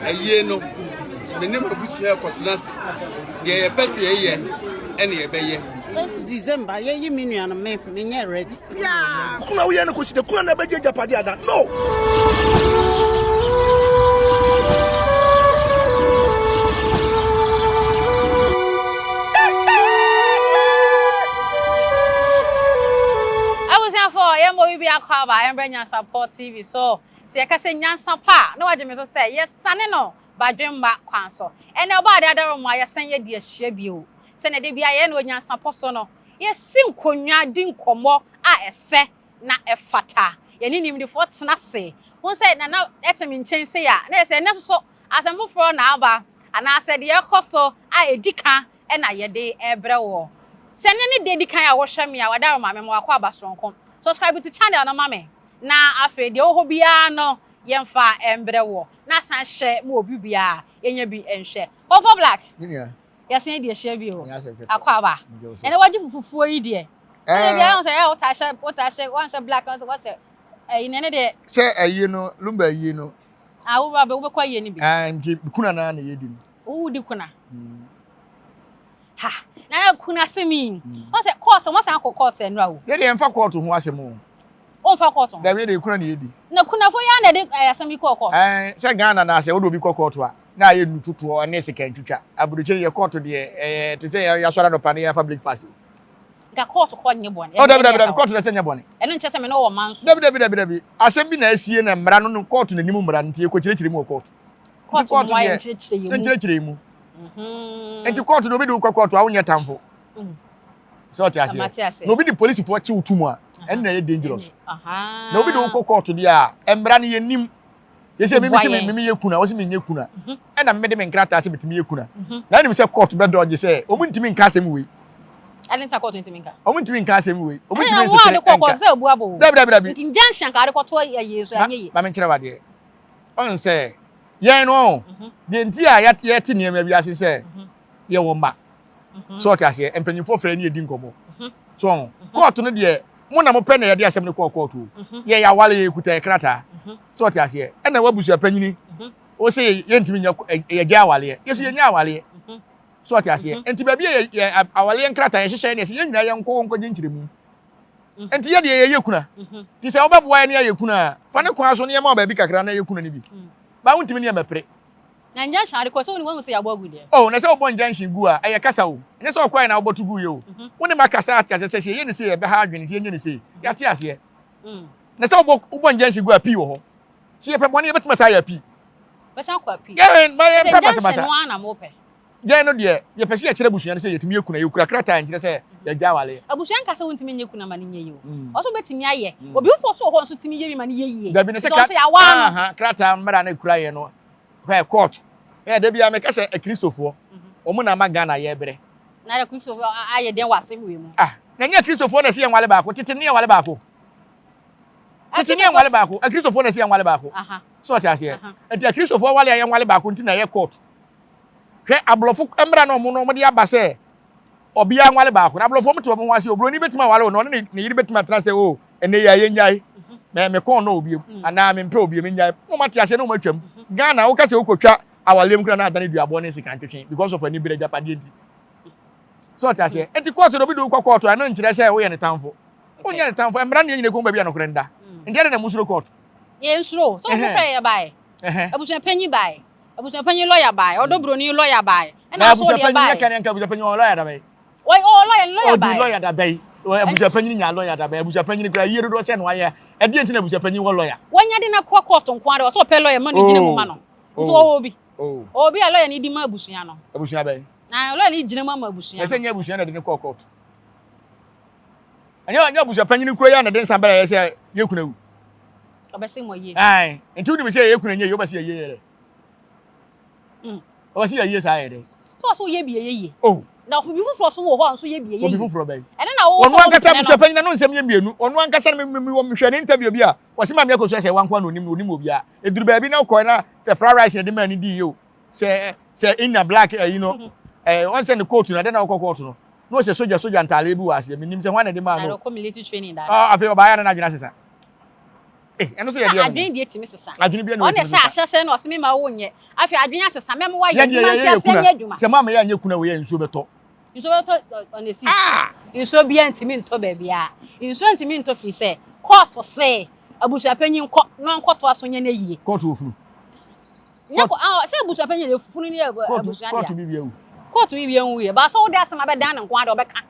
Ayie no, me ne m'abusua rekɔtena ase. Deɛ yɛpɛ sɛ yɛyɛ ɛne yɛbɛyɛ. 6 December yɛyi me nua no me menyɛ ready. Kuna woyɛ no kɔsi dɛ kuna na ɛbɛgye agyapadeɛ ada no. Abusuafoɔ, yɛmmɔ biribi akɔ aba, ɛmbrɛ Nyansapɔ TV so. Sɛ yɛka sɛ nyansa pa a, na wagye me so sɛ yɛsane no badwemma kwan so. Ɛnnɛ, Ɔbɔadeɛ adaworoma a yɛsan yɛadi ahyia bio. Sɛnea da biara yɛyɛ no wɔ nyansapɔ so no, yɛsi nkonnwa di nkɔmmɔ a ɛsɛ na ɛfata. Yɛne nimdefoɔ tena ase. Wohu sɛ Nana te me nkyɛn sei a, na ɛyɛ sɛ ɛnnɛ nso so asɛm foforɔ na aba, anaasɛ deɛ ɛrekɔ so a ɛdi ka na yɛde rebrɛ woɔ. Sɛ ɛnnɛ ne da ɛdi kan a wohwɛ me a, w'adaworoma, mema w'akwaaba soronko. Subscribe to channel no ma me. Na afei deɛ ɛwɔ hɔ biara no yɛmfa mbrɛ woɔ na san hyɛ ma obi biara yɛnya bi nhwɛ. Komfo Black, yɛsan adi ahyia bio. Akwaaba, ɛnɛ wagye fufufuo yi deɛ. Ɛnɛ deɛ ɛyɛ sɛ ɛyɛ wotaa hyɛ wotaa hyɛ wanhyɛ black na wahyɛ ɛyi na ɛnɛ deɛ. Sɛ ɛyi no lumba ɛyi no. Ah wo ba wobɛkɔ ayie no bi. Ah nti kuna na na yɛdi no. Wo di kuna. Ha na na kuna asɛm yi. Wɔn sɛ court wɔn san akɔ court ɛnura o. Yɛ deɛ yɛnfa court ho asɛm o. Wɔnfa court ho. Dabi yɛ deɛ kuna na yɛdi. Na kunafo yi ara na ɛde eh, asɛm yi kɔɔ court. Ɛn sɛ Ghana na sɛ wode obi kɔ court a na ayɛ nnutotoɔ ne sika ntwitwa. Aburokyire yɛ court deɛ ɛyɛ te sɛ yɛasɔre anɔpa na yɛafa breakfast o. Nka court kɔ nyɛ bɔne. Oh dabi dabi dabi court na ɛsɛ nyɛ bɔne. Ɛno nkyɛ sɛ me ne wɔ man so. Dabi dabi dabi dabi asɛm bi na asie na mmara no no court na nim mmara no nti yɛkɔkyerɛkyerɛ mu wɔ court. Court mu ayɛ nkyerɛkyerɛ yɛ mu. Nkyerɛkyerɛ mu. Nti court no obi de wokɔ court a wonyɛ tamfo. Mm. Sɛ ɔte aseɛ. Na obi de polisifoɔ kye wo to mu a ɛno na ɛyɛ dangerous. Na obi de wokɔ court deɛ a mmara no yɛnim. Yɛsɛ mimi sɛ mimi yɛ kuna wɔsɛ menyɛ kuna. Mhm. Ɛna mede me nkrataa sɛ metumi yɛ kuna. Mhm. Na ɛnim sɛ court bɛdɔgye sɛ wɔn ntumi nka asɛm wei. Ade nsa court ntumi nka. Wɔn ntumi nka asɛm wei. Wɔn ntumi nsesere nka. Ɛna wɔn a de kɔ sɛ obu abo. Dabi dabi dabi. Injunction ka ade kɔto ayie so anyɛ yie. Maame nkyerɛ wadeɛ. Ɔn sɛ yɛn no mhm. deɛ nti a yɛte nneɛma bi ase sɛ mhm. yɛwɔ mma mhm. so ɔte aseɛ mpanyinfoɔ frɛ ne yɛdi nkɔmmɔ so ɔn kɔɔto no deɛ mo na mopɛ na yɛde asɛm no kɔɔ kɔɔto o yɛ yɛawale yɛ kuta yɛ krataa so ɔte aseɛ ɛna wabusua panyini o sɛ yɛntumi nyɛ yɛgya awaleɛ yɛso yɛnyɛ awaleɛ so ɔte aseɛ nti baabi a yɛ awaleɛ nkrataa yɛhyehyɛ ne yɛsɛ yɛn nyinaa yɛnkɔ nkɔgye nkyerɛmu Mhm. Nti yɛ deɛ yɛyɛ kuna. Mhm. Nti sɛ wobɛboa yɛ ne yɛayɛ kuna a, fa ne kwan so ne yɛma wo baabi kakra na yɛ kuna no bi. Mm. Ba wontumi ne yɛ mɛpere. Na injunction ade kɔ sɛ wone wahu sɛ yɛabɔ agu deɛ. Oh, na sɛ wobɔ injunction gu a, ɛyɛ kasa o. Ɛnyɛ sɛ ɔkɔɛ na wobɔto gu yɛ o. Mhm. Wo ne ma kasa ate aseɛ sɛ sɛ yɛyɛ ne sei ɛbɛha adwene nti yɛnyɛ ne sei. Yɛate aseɛ. Mm. Na sɛ wobɔ wobɔ injunction gu a pii wɔ hɔ. Sɛ yɛpɛ bɔne yɛbɛtumi asa ayɛ pii. Bɛsan kɔ apii. Yɛn ma yɛmpɛ Injunction basabasa. no ara na mopɛ. Yɛn no deɛ, yɛpɛ sɛ yɛkyerɛ abusua no sɛ yɛtumi yɛ kuna. Yɛkura krataa a ɛnkyerɛ sɛ yɛagya awareɛ. Abusua nka sɛ wontumi nyɛ kuna ma no nyɛ yie o. Mm. Ɔsɛ wobɛtumi ayɛ. Mm. Obi foforɔ nso wɔ hɔ nso tumi yɛ bi ma no yɛ yie. Dabi ne sɛ Nti ɔno nso yɛawaa no. aha, krataa mmara no kura yɛn no, hwɛ court. Hwɛ, da biara meka sɛ Akristofoɔ, Mhm. wɔn na ama Ghana yɛbrɛ. Na Akristofoɔ ayɛ dɛn wɔ asɛm wei mu? Ah, na ɛnyɛ Akristofoɔ na ɛsɛ yɛnwale baako, tete ne yɛnwale baako. Tete ne yɛnwale baako, Akristofoɔ na ɛsɛ yɛnwale baako. Aha. So ɔte aseɛ? Aha. Nti Akristofoɔ wale a yɛnwale baako nti na ɛyɛ court. Hwɛ aborɔfo mmara na wɔn no wɔde aba sɛ ɔbea nwale baako na aborɔfo wɔn te wɔn ho ase oburoni betumi awale o na ɔne ne yere betumi atena sɛ o ɛnɛ yi a yɛnyae mɛ me kɔn nɔ obiem mm. anaa me mpɛ obiem nyae wɔn ate aseɛ na wɔn atwam Ghana woka sɛ wokɔtwa awaleɛ mu kura na adane duabɔ ne sika ntwetwe because of ani bere agyapadeɛ nti so ɔte aseɛ nti kɔɔto na obi de wokɔ kɔɔto ɛno nkyerɛ sɛ woyɛ ne tamfo wonyɛ ne tamfo mmara ne yɛ nyina kɔn baabi a nokorɛ nda mm. nti ɛde na musuro kɔɔto yɛnsuro sɛ wofrɛ yɛ bae abusuapanyin bae Abusuapanyin lɔya bae, ɔdɔ broni lɔya bae, ɛna aso deɛ bae. Na abusuapanyin yɛ kɛnɛ nka abusuapanyin wɔ lɔya da bɛyi. Wɔ ɔ lɔya no lɔya bae. Ɔdi lɔya da bɛyi. Abusuapanyin nya lɔya da bɛyi. Abusuapanyin kura yie dodoɔ sɛ no ayɛ. Ɛdeɛ nti na abusuapanyin wɔ lɔya. Wɔnya de na kɔ kɔɔto nko ara ɔsɛ ɔpɛ lɔya ma no gyina mu ma no. Nti ɔwɔ obi. Ɔwɔ obi a lɔya no di ma abusua no. Abusua bɛyi. Na lɔya no gyina mu ama abusua no. Ɛsɛ nyɛ abusua na de no kɔɔ kɔɔto. Ɛnyɛ ɛnyɛ abusuapanyin kura yi a na de nsa bɛrɛ yɛ sɛ yɛ kuna wu. Ɔbɛsɛ mo yie. Ayi nti wonim sɛ yɛ kuna nyɛ yie wobɛsɛ yɛ yie yɛ dɛ. Mm. Ɔwɔ sɛ yɛyie saa yɛ dɛ. So ɔsɛ woyɛ bi yɛ yie. Oh. Na obi foforɔ so wɔ hɔ a nso yɛ bi yɛ yie. Obi foforɔ bɛyi. Ɛne na wo Ɔno ankasa abusuapanyin na no nsɛm yɛ mmienu. Ɔno ankasa no me me mehwɛ ne interview bi a wɔsi maame akosua sɛ wanko na onim na onim obiara. Eduru baabi na ɔkɔɛ na sɛ fried rice na ɛde maa ne di yie o. Sɛ sɛ ina black ɛyi no ɛɛ wɔn sɛ ne coat no ɛdɛ na ɔkɔ court no. Na ɔhyɛ soja soja ntaaleɛ bi wɔ aseɛ. Menim sɛ hwan na ɛde maa no. Na ɔkɔ military training daa. Ah afei ɔbaayɛ na n'adwene asesa. Eh, ɛno nso yɛ deɛ Adwene deɛ tumi sesa. Adwene bi na Ɔno ɛtumi ɛhyɛ sesa. ahyɛ sɛ na ɔse me ma wo nyɛ. Afei adwene asesa mɛma wayɛ Yɛ deɛ adwuma yɛyɛ nti yɛ aseɛ kuna. nyɛ adwuma. Sɛ maama yɛ anyɛ kuna wei a nsuo bɛtɔ. Nsuo bɛtɔ ɔne si. Ah! Nsuo biara ntumi ntɔ baabiara. Nsuo ntumi ntɔ firi sɛ kɔɔto se abusuapanyin nkɔ na ɔnkɔtoa so nyɛ n'ayie. Kɔɔto wɔ funu. Nyɛ kɔ ah sɛ abusuapanyin deɛ funu ne yɛ Kɔɔto abusua kɔɔto dea. bi bi awu. Kɔɔto bi bi nwuiɛ. Baasa wode asɛm abɛdan ne nko ara deɛ ɔbɛka.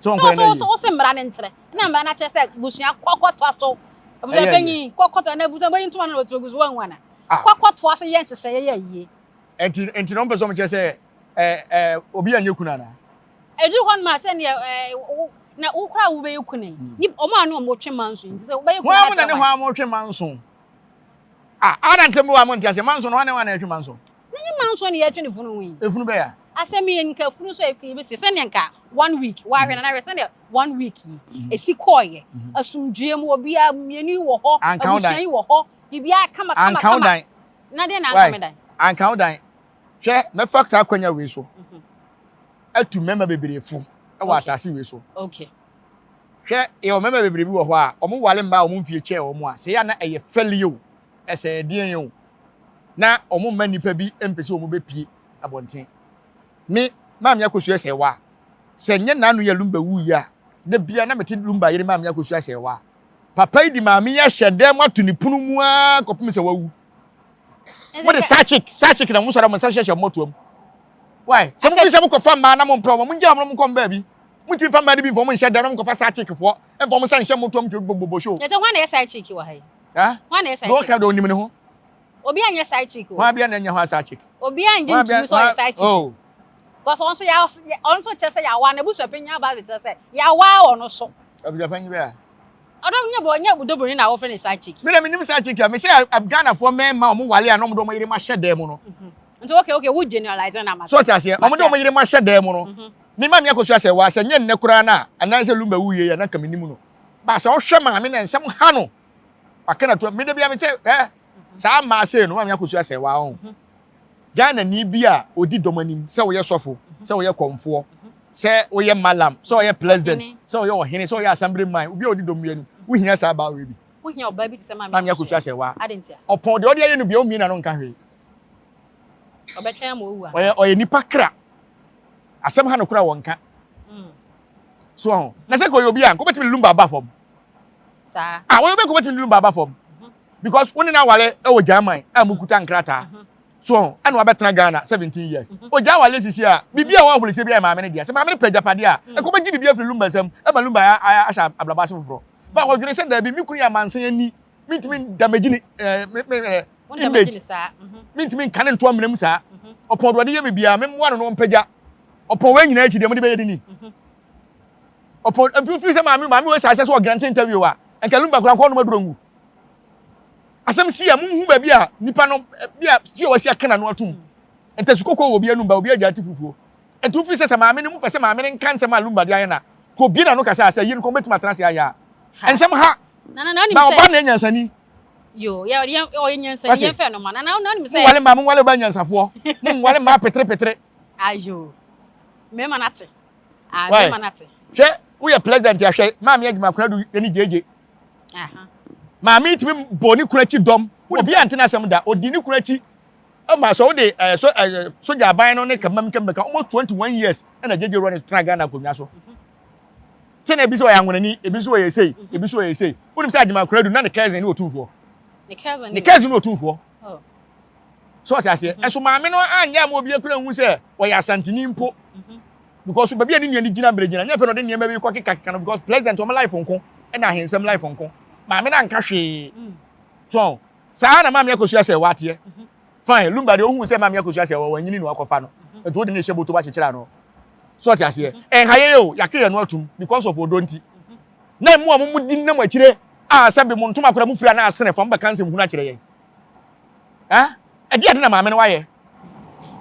Sɛ Na ɔnkɔyɛ ɔsɛ n'ayie. wosɛ wosɛ mmara no nkyerɛ. Na mmara no akyerɛ sɛ busua kɔkɔtoa so. Ɛyɛ ayie. Abusuapanyin kɔkɔtoa na abusuapanyin ntoma no na wɔtu agu so wɔnwu ana. Ah. Kɔkɔtoa so yɛ nhyehyɛeɛ yɛ ayie. Ɛnti ɛnti na ɔmpɛ sɛ ɔmo kyerɛ sɛ ɛɛ ɛɛ obi anyɛ kuna anaa? Ɛduru hɔ nom a sɛdeɛ ɛɛ wo na wo koraa wobɛyɛ kuna yi. Ni ɔmo a ne ɔmo twe manso yi nti sɛ wobɛyɛ kuna Hwan mo na akyerɛ ne hwan? hwan mo twe manso? Ah, ada ntɛm bi wɔ a mo nte aseɛ manso no hwan ne hwan na ɛtwe manso? Ne nye manso ne yɛtwe ne funu ho yi. Efunu bɛyɛ a. Asɛm yi nka funu so yɛbɛsi sɛdeɛ nka one week wahwɛ na nahwɛ sɛdeɛ one week yi esi kɔɔyɛ asomdwoeɛ mu obiara mmienu yi wɔ hɔ Anka wo abusua dan. yi wɔ hɔ biribiara kama kama Anka wo kama dan. na deɛ na Why? anka me dan. Anka wo dan. Hwɛ mɛfa saa akwanya wei so atu mmarima bebree fo wɔ asase wei so. Okay. Hwɛ yɛwɔ mmarima bebree bi wɔ hɔ a wɔn wale mmaa a wɔn mfie kyɛɛ wɔn a sɛ yɛ a na ɛyɛ fɛli o ɛsɛ ɛdeɛn o na wɔn mma nnipa bi mpɛ sɛ wɔn bɛpie abɔnten. Me maame akosua sɛ wa sɛ nyɛ n'ano yɛ lumba wu yi a da bia na mete lumba yere maame akosua sɛ wa papa yi di maame yi ahyɛ dɛm ato ne pono mu ara kɔpem sɛ wawu. Mo de saa chick saa chick na mo sɔrɔ mo nsa hyehyɛ mo toa mu. Why? Sɛ mo fi sɛ mo kɔfa mmaa na mo mpɛ wɔn mo ngya wɔn mo nkɔ mbaa bi. Mo ntumi fa mmaa no bi nfa wɔn nhyɛ dɛm na mo kɔfa saa chick foɔ mfa wɔn nsa nhyɛ mo toa mu twɛ bɔbɔbɔ show. Yɛ sɛ hwan na yɛ side chick wɔ ha yi? Ha? Hwan na yɛ side Na chick? ɔka de onim ne ho. Obi anyɛ side chick o. Hwan bia na ɛnyɛ hwan side chick? Obi angye Hwan bia ntumi sɛ ɔyɛ side chick. Oh. Because ɔno nso yɛ ɔno nso kyerɛ sɛ yɛawa na abusuapanyin aba abɛkyerɛ sɛ yɛawa ɔno so. Abusuapanyin bɛyɛ. Ɔdɔ nyɛ bɔ nyɛ dobroni na wɔfrɛ ne side chick. Me na menim side chick a me sɛ Ghanafoɔ mmarima a wɔn wale a na wɔn de wɔn yere ma hyɛ dan mu no. Nti okay okay wo generalize na ma. So ɔte aseɛ wɔn de wɔn yere ma hyɛ dan mu no. Me maame akosua sɛ wa sɛ nyɛ nnɛ koraa na anaasɛ lumba wu yie yɛ na nka menim no. Ba sɛ ɔhwɛ maame na nsɛm ha no. Waka na to me de bia me sɛ ɛ saa mmaa sei no maame akosua sɛ wa ɔn. Ghana ni bi a odi dɔm anim sɛ woyɛ sɔfo sɛ woyɛ kɔmfoɔ sɛ woyɛ malam sɛ woyɛ president sɛ woyɛ ɔhene sɛ woyɛ assembly man obi a odi dɔm anim wohia saa baa wei bi. Wohia ɔbaa bi te sɛ maame Maame akosua sɛ wa. Ade ntia. Ɔpɔn deɛ ɔde ayɛ no bia omie na no nka hwee. Ɔbɛtwɛn ama owu a. Ɔyɛ ɔyɛ nipa kra. Asɛm ha no kora wɔn ka. So ɔho. Na sɛ kɔyɛ obi a nkɔbɛtumi de lumba aba fam. Saa. Ah wɔyɛ obi a nkɔbɛtumi de lumba aba fam. Because wo ne no awale wɔ German a mukuta nkrataa. So ɔho ɛna wabɛtena Ghana 17 years. Ogya awale sisi a biribi a wɔn aholisie bi ayɛ maame no dea. Sɛ maame no pɛ agyapadeɛ a nkɔbɛgye biribi afiri lumba nsam ɛma lumba ahyɛ abrabɔ ase foforɔ. Ba wɔdwene sɛ daabi me kunu yɛ amansan ani mentumi damage ne ɛɛ me me ɛɛ image mentumi nka ne nto amena mu saa. Ɔpɔn do ɔde yɛ me biara memmoa no na ɔmpagya. Ɔpɔn wei nyinaa akyi deɛ mode bɛyɛ de ni. Ɔpɔn mfimfini sɛ maame maame wei sɛ ahyɛ sɛ ɔgrante interview a nka lumba koraa nkɔ ɔnom aduro ngu. Asɛm si a munhu baabi a nipa no bi a fi a wasi aka n'ano atum. Ntasu kɔkɔɔ wɔ obi anum ba obi agya ate fufuo. Nti wofi sɛ sɛ maame no mu pɛ sɛ maame no nka nsɛm a lumba de ayɛ na kɔ obi n'ano kasa sɛ yie no kɔ mbɛtumi atena ase ayɛ a. Nsɛm ha. Na ɔba na nyansani. Yo, yɛ yɛ ɔyɛ nyansani yɛn fɛ no ma. Na na na nim sɛ. Mo wale maa mo wale ba nyansafoɔ. Mo nwale maa petere petere. Ayo. Mmarima no ate. Ah, mmarima no ate. Hwɛ, woyɛ president a hwɛ maame adwuma akora du ne gyegye. Maame yi tumi bɔ ne kunu akyi dɔm. Obi ante n'asɛm da. Odi ne kunu akyi. Ɛma sɛ wode ɛɛ so ɛɛ sogya aban no ne kamam kambɛka almost 21 years ɛna gyegye rɔ ne tena Ghana akonnwa so. Sɛ na ebi sɛ ɔyɛ anwonani, ebi nso ɔyɛ sei, ebi nso ɔyɛ sei. Wonim sɛ adwuma akora du na ne cousin ne otumfoɔ. Ne cousin ne cousin ne otumfoɔ. So ɔte aseɛ. Ɛso maame no anyɛ ama obi akura nhu sɛ ɔyɛ asanteni mpo. Because baabi a ne nua no gyina mmerɛ gyina nyɛ fɛ na ɔde nneɛma bi kɔ keka keka no because president wɔn life nko ɛna ahensɛm life nko. Maame no anka hwee. So saa na maame akosua sɛ wateɛ. Fine, Lumba deɛ ohun sɛ maame akosua sɛ wɔwɔ anyini na wakɔfa no. Nti wode ne hyɛ bɔtɔ akyekyere ano. So ɔte aseɛ. Ɛnha yɛ o, yɛake yɛn no atum because of ɔdɔ nti. Na mu a mo mu di nam akyire a sɛbe mo ntoma koraa mo fira na asene fam bɛka nsɛm hunu akyerɛ yɛn. Eh? Ɛde ade na maame no wayɛ.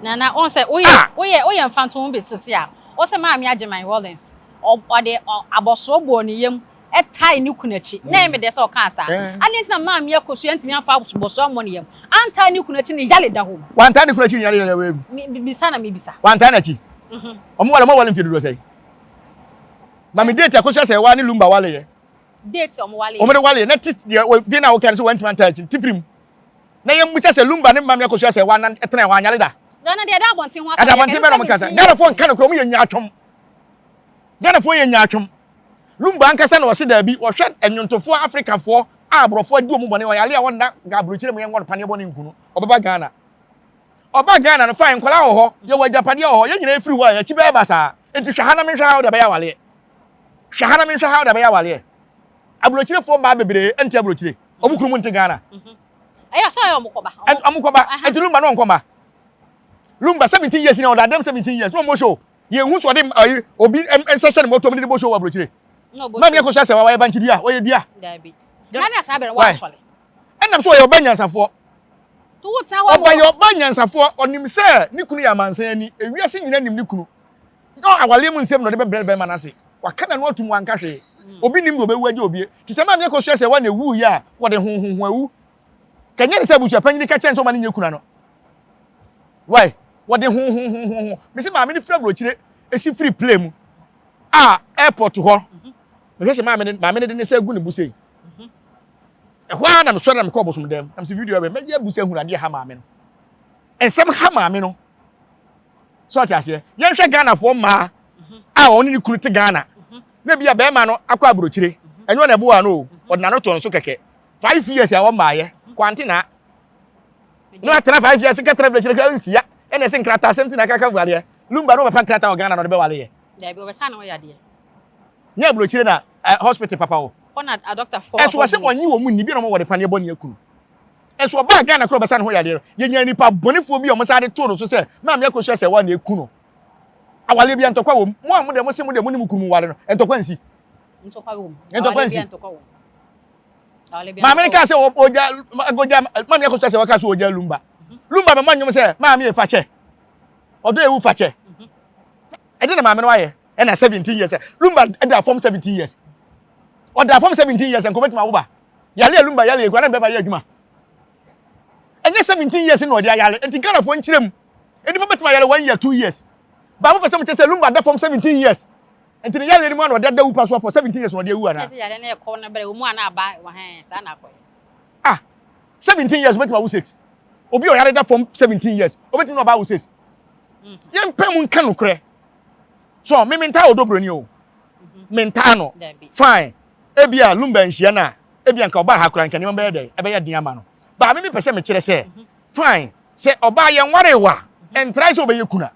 Na na wɔn sɛ woyɛ ah! woyɛ woyɛ mfantoho bi sisi a wɔsɛ maame Agyeman Rawlings ɔde abɔsoɔ bɔɔ ne yam ɛtae ne kunu akyi na ɛyɛ me dɛ sɛ ɔkaa saa ade nti na maame Akosua ntumi amfa abɔsoɔ ammɔ ne yam antae ne kunu akyi ne yale da hɔ mu. Wantae ne kunu akyi ne yale da hɔ mu. Bisa na mebisa. Wantae n'akyi. Ɔmo wale ɔmo wale mfie dodoɔ sɛn? Maame date Akosua sɛ ɛwa ne Lumba wale yɛ. Date ɔmo wale. Ɔmo de wale na ti deɛ fie na ɔka no sɛ wantumi antaa akyi tifiri mu. Na yɛn musa sɛ Lumba ne Maame Akosua sɛ wanan ɛtena hɔ anyare da. Ghana deɛ ɛda abɔnten ho asɛm. Ɛda abɔnten bɛ na ɔmo kasa. Ghanafoɔ nka no korɔ ɔmo yɛ nyaatwom. Ghanafoɔ yɛ nyaatwom. Lumba ankasa na ɔse daabi ɔhwɛ nnwontofoɔ Afrikafoɔ a aborɔfoɔ adi ɔmo bɔne ɔyare a ɔnna aburokyire mu yɛn wɔ no paneɛ bɔ ne nkunu ɔbɛba Ghana. Ɔba Ghana no fine nkwadaa wɔ hɔ yɛwɔ agyapadeɛ wɔ hɔ yɛn nyinaa efiri hɔ a yɛakyi bɛyɛ basaa nti hwɛ ha na menhwɛ ha wode bɛyɛ awaleɛ. Hwɛ ha na menhwɛ ha wode bɛyɛ awaleɛ. Aburokyirefoɔ mmaa bebree nte aburokyire wɔn kunu mu nte Ghana. Ɛyɛ sɛ ɔyɛ ɔmo kɔba. Ɔmo kɔba nti Lumba no ɔnkɔma. Lumba 17 years na ɔda dɛm 17 years na ɔmo show. Yɛn hu so ɔde ayi obi nsa hyɛ ne mɔtoɔ mu de bɔ show wɔ aburokyire. Maame akosua sɛ wɔyɛ bankye dua wɔyɛ dua. Dabi. Na ne saa bɛrɛ wɔasɔre. Ɛnam so ɔyɛ ɔba nyansafoɔ. Ɔba yɛ ɔba nyansafoɔ ɔnim sɛ ne kunu yɛ amansan ani ewiase nyina nim ne kunu. Na awaleɛ mu nsɛm na ɔde bɛbrɛ bɛrima no ase. Waka n'ano atum wanka hwee. Obi nim deɛ ɔbɛwu agye obie. Te sɛ maame akosua sɛ wɔn na ewu yɛ a wɔde hohoho awu. Kɛnyɛ ne sɛ abusua panyin ka kyɛn sɛ ɔma ne nyɛ kuna no. Why? Wɔde hohohoho. Mesi maame no firi aburokyire esi firi plane mu a airport hɔ. Mehwɛ sɛ maame no maame no de ne nsa gu ne bo sei. Ɛhɔ ara na mesɔre na mekɔ ɔbosom dɛm. Na mesi video abɛ mɛyɛ abu sɛ hunu adeɛ ha maame no. Nsɛm ha maame no. So ɔte aseɛ. Yɛnhwɛ Ghanafoɔ mmaa a wɔne ne kunu te Ghana. Na bi a bɛrima no akɔ aburokyire. Ɛnyɛ ɔna ɛboa no o. Ɔde n'ano to nso kɛkɛ. 5 years a wɔmmaayɛ. Kwante na na watena 5 years kɛtena aburokyire kura nsia. Ɛna ɛsɛ nkrataa asɛm ti na akaka wareɛ. Lumba no wɔbɛpa nkrataa wɔ Ghana na ɔde bɛwale yɛ. Dabi ɔbɛsa ne ho yadeɛ. Nyɛ aburokyire na hospital papa wɔ. Hɔ na adɔktafoɔ. Ɛso wɔsɛ wɔnye wɔn mu nni bi na wɔn wɔde paneɛ bɔ ne akunu. Ɛso ɔbaa Ghana kora ɔbɛsa ne ho yadeɛ no yɛnya nipa bɔnefoɔ bi a wɔn sa de too no so sɛ maame akosua sɛ wɔn na eku no. Awaleɛ bi ntɔkwa wɔ mu. Mo a mo deɛ mo se mo deɛ mo ne mo kunu mu ware no ntɔkwa nsi. Ntɔkwa wɔ mu. Ntɔkwa nsi. Maame no kaa sɛ ɔgya ɔgya maame akosua sɛ wɔka so ɔgya Lumba. Lumba bɛma nnwom sɛ maame yɛ fakyɛ. Ɔdɔ ewu fakyɛ. Ɛde na maame no ayɛ ɛna 17 years Lumba ɛda fam 17 years. Ɔda fam 17 years nko bɛtumi awo ba. Yale a Lumba yale ekura na bɛba yɛ adwuma. Ɛnyɛ 17 years na ɔde ayale nti Ghanafoɔ nkyerɛ mu. Nnipa bɛtumi ayale 1 year 2 years. Baako pɛ sɛ mo kyerɛ sɛ Lumba da fam 17 years. Nti ne yale no mu ana ɔde ada wupa so for 17 years na ɔde awu ana. Sɛ yale no ɛkɔ no bɛrɛ mu ana aba wɔ hɛn saa na akɔyɛ. Ah 17 years obetumi awo 6. Obi a ɔyare da fam 17 years obetumi na ɔba awo 6. Yɛn pɛ mu nka nokorɛ. So me mentaa Odo Broni o. Mentaa no. Fine. Ebia Lumba nhyia no a ebia nka ɔbaa ha koraa nka nneɛma bɛyɛ dɛ ɛbɛyɛ den ama no. Baa me mepɛ sɛ mekyerɛ sɛ fine sɛ ɔbaa yɛn nware wa ɛntrae sɛ ɔbɛyɛ kuna.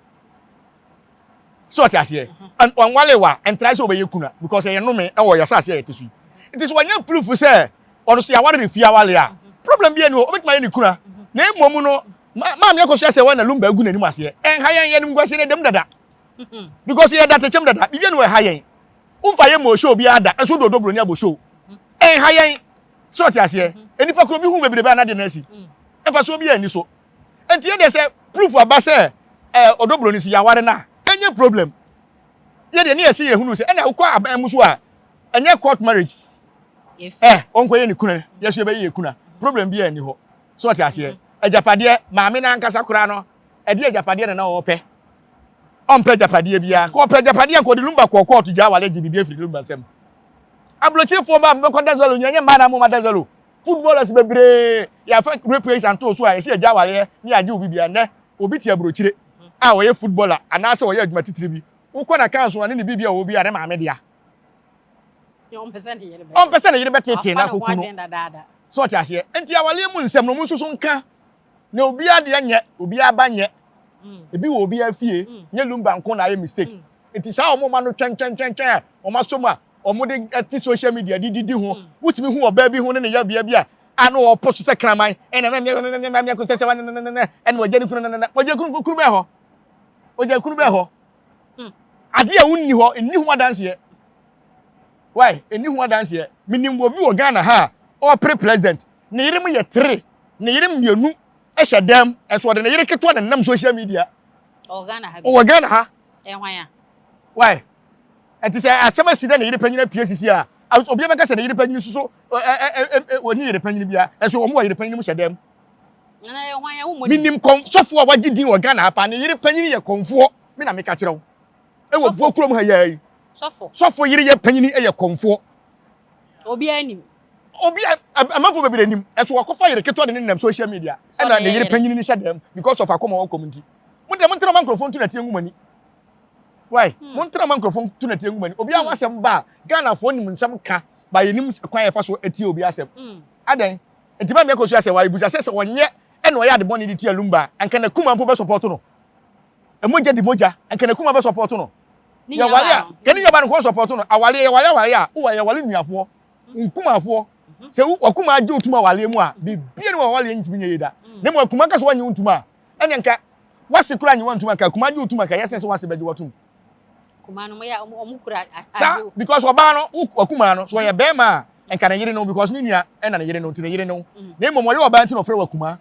So ɔte aseɛ ɔnwale wa ɛntrae sɛ ɔbɛyɛ kuna because ɛyɛ nnome ɛwɔ yɛ asase a yɛte so yi. Nti sɛ wɔnyɛ proof sɛ ɔno so yɛaware ne fie awale a problem bi ani hɔ obɛtumi ayɛ ne kuna. Na mmom no maame akosua sɛ wɔn na Lumba agu n'anim aseɛ ɛnha yɛn yɛn nguaseɛ no ɛdam dada because yɛ da tekyɛm dada biribi ani wɔ ɛha yɛn womfa yɛ mɔ show biara da nso dodo buroni abɔ show ɛnha yɛn sɛ ɔte aseɛ nnipa koro bi hu bebrebe a n'ade no asi ɛfa so bi ani so nti yɛ deɛ sɛ proof aba sɛ ɛɛ ɔdɔ buroni so yɛaware no a ɛnyɛ problem yɛ deɛ ne yɛsi yɛ hunu sɛ ɛna wokɔ aban mu so a ɛnyɛ court marriage ɛ ɔnkɔ yɛ ne kuna yɛ so yɛbɛyɛ yɛ kuna problem bi ani hɔ so ɔte aseɛ agyapadeɛ maame n'ankasa koraa no ɛde agyapadeɛ na na ɔpɛ ɔmpɛ agyapadeɛ biara kɔ ɔpɛ agyapadeɛ nkɔ de Lumba kɔɔ kɔɔto gya awale gye biribi afiri Lumba nsam aburokyerefoɔ ba mbɛkɔ dazalo nyina nyɛ mmaa na mo ma dazalo footballers bebree yɛafa rape case anto so a yɛsi agya awaleɛ ne yɛagye obi bia nnɛ obi te aburokyire a ɔyɛ footballer anaasɛ ɔyɛ adwuma titiri bi wokɔ na kan so a ne ne biribi a ɔwɔ bi a ne maame dea ɔmpɛ sɛ ne yere bɛtetee na akɔku no so ɔte aseɛ nti awaleɛ mu nsɛm no ɔmo nso so nka na obiara deɛ nyɛ obiara ba nyɛ ebi wɔ obiara fie nyɛ Lumba nko na ayɛ mistake nti saa ɔmo ma no twɛntwɛntwɛntwɛn a ɔmo aso mu a ɔmo de ɛte social media de didi ho wotumi hu ɔbaa bi ho ne ne yabea bi a ano ɔpɔ so sɛ kraman ɛna mɛmɛ mɛmɛ kò sɛ sɛ ɛna ɛna ɔgya ne kunu nana ɔgya kunu kunu bɛɛ hɔ ɔgya kunu bɛɛ hɔ adeɛ a wonni hɔ nni ho adanseɛ why nni ho adanseɛ minim obi wɔ Ghana ha a ɔpere president ne yere mu yɛ tere ne yere mmienu hyɛ dɛm ɛso ɔde ne yere ketewa na nenam social media ɔwɔ Ghana ha why ɛnti sɛ asɛm asi dɛ ne yere panyin apue sisi a obi bɛka sɛ ne yere panyin soso ɛ ɛ ɛ wɔnye yere panyin bia ɛso wɔn wɔ yere panyin mu hyɛ dɛm minim kɔn sɔfo a wagye din wɔ Ghana ha paa ne yere panyin yɛ kɔnfoɔ mi na meka kyerɛ wo ɛwɔ buo kurom ha yɛ yi sɔfo yere yɛ panyin yɛ kɔnfoɔ. Obiara nim. Obi amanfo bebree nim. Ɛso wakɔfa yere ketewa de ne nam social media. Ɛna ne yere panyin ne hyɛ dɛm because of akɔma wɔkɔm nti. Mo deɛ mo ntena ma nkurɔfoɔ ntu nɛteɛ ngu mo ani. Why? Mo ntena ma nkurɔfoɔ ntu nɛteɛ ngu mo ani. Obiara hmm. asɛm ba a Ghanafoɔ nim nsɛm ka ba yɛnim kwan yɛfa so etie obi asɛm. Adɛn? Nti ma mmea so asɛ wɔabusa sɛ sɛ ɔnyɛ ɛna ɔyɛ ade bɔne de tia Lumba anka na kuma mpo bɛ support no. Mogya di mogya anka na kuma bɛ support no. Yɛwale a kani yɛba no kɔ support no. Awale yɛwale awale a wowɔ yɛwale nuafoɔ nkumafoɔ sɛ wakuma agye otum awaleɛ mu a bibia ne wawaleɛ ntumi nyɛ yie da. Na mmom akuma nka sɛ wanye wo ntum a ɛne nka wase kora nye wantum anka akuma agye otum anka yɛsɛ sɛ wase bɛgye watum. Kuma no yɛ ɔmo kura sa because ɔbaa no wakuma no so ɔyɛ bɛrima a nka ne yere no because ne nua ɛna ne yere no nti ne yere no na mmom ɔyɛ ɔbaa nti na ɔfrɛ wakuma.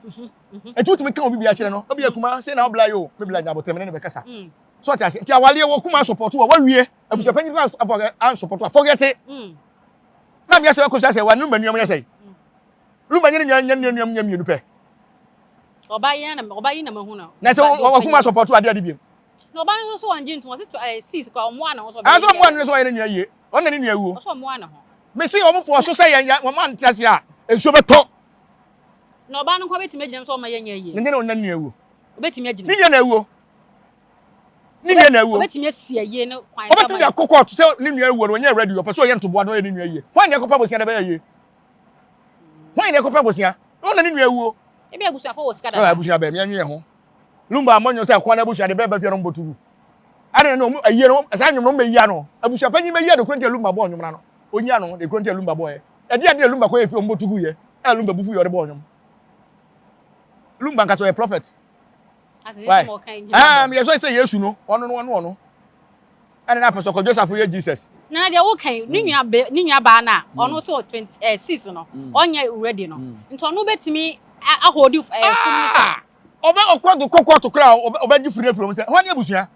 Nti wotumi ka obi bi akyerɛ no obi akuma sɛ na ɔbla yi o mebla nya abotire me ne ne bɛkasa. So ɔte ase nti awaleɛ wɔ kuma support wɔ wawie abusuapanyin kɔ an support a forget it. Na mmea sɛ ɛkɔ so asɛ wa numba nua mu yɛ sɛ lumba nyɛ ne nua nyɛ ne nua mu nyɛ mmienu pɛ. Ɔba yi na ɔba yi na mahu no. Na sɛ wakuma support adeɛ ade biem. Na ɔba no nso wɔn gye ntom ɔsi ɛɛ sis kora ɔmoa ne ho sɛ ɔbɛyɛ. Aso ɔmoa ne so ɔyɛ ne nua yie ɔno na ne nua wuo. Ɔsɛ ɔmoa ne ho. Mesi wɔn fo so sɛ yɛn yɛn wɔn ante ase a nsuo bɛtɔ. Na ɔbaa no nko bɛtumi agyina mu sɛ ɔma yɛnyɛ yie. Ne nyɛ na ɔnya ne nua wuo. Obetumi agyina. Ne nua na awuo. Ne nua na awuo. Obetumi asi ayie no kwan. Obetumi de akɔ kɔɔto sɛ ne nua awuo no ɔnyɛ ready ɔpɛ sɛ ɔyɛ ntoboa na ɔyɛ ne nua yie. Hwan na ɛkɔpɛ bosia na ɛbɛyɛ yie? Hwan na ɛkɔpɛ bosia? Ɔna ne nua awuo. Ebi abusuafo wɔ sika dada. Abusua bɛn yɛn nwe ho. Lumba amɔnyo sɛ kɔn abusua de bɛɛ ba fie no mbɔtu gu. Ɛna no ayie no saa nnwom no mbɛyi ano. Abusua panyin bɛyi ade koro nti Lumba bɔɔ nnwom no ano. Onyi ano de koro nti Lumba bɔɔ yɛ. Ɛde ade na Lumba kɔ yɛ fie ɔmbɔtu gu yɛ. Ɛ Lumba bufu yɛ ɔde bɔɔ nnwom. Lumba nkasa ɔyɛ prophet. Why? Ah, me yɛ sɛ Yesu no, ɔno no ɔno ɔno. Ɛna na Pastor Kwadwo Safo yɛ Jesus. Na deɛ woka yi, ne nua bɛ ne nua baa na ɔno nso 26 no, ɔnyɛ ready no. Nti ɔno bɛtumi ahodi funu no. Ah! Ɔbɛ ɔkɔ do kɔ kɔɔto koraa ɔbɛgye funu afiri wɔn sɛ, hwan ne abusua?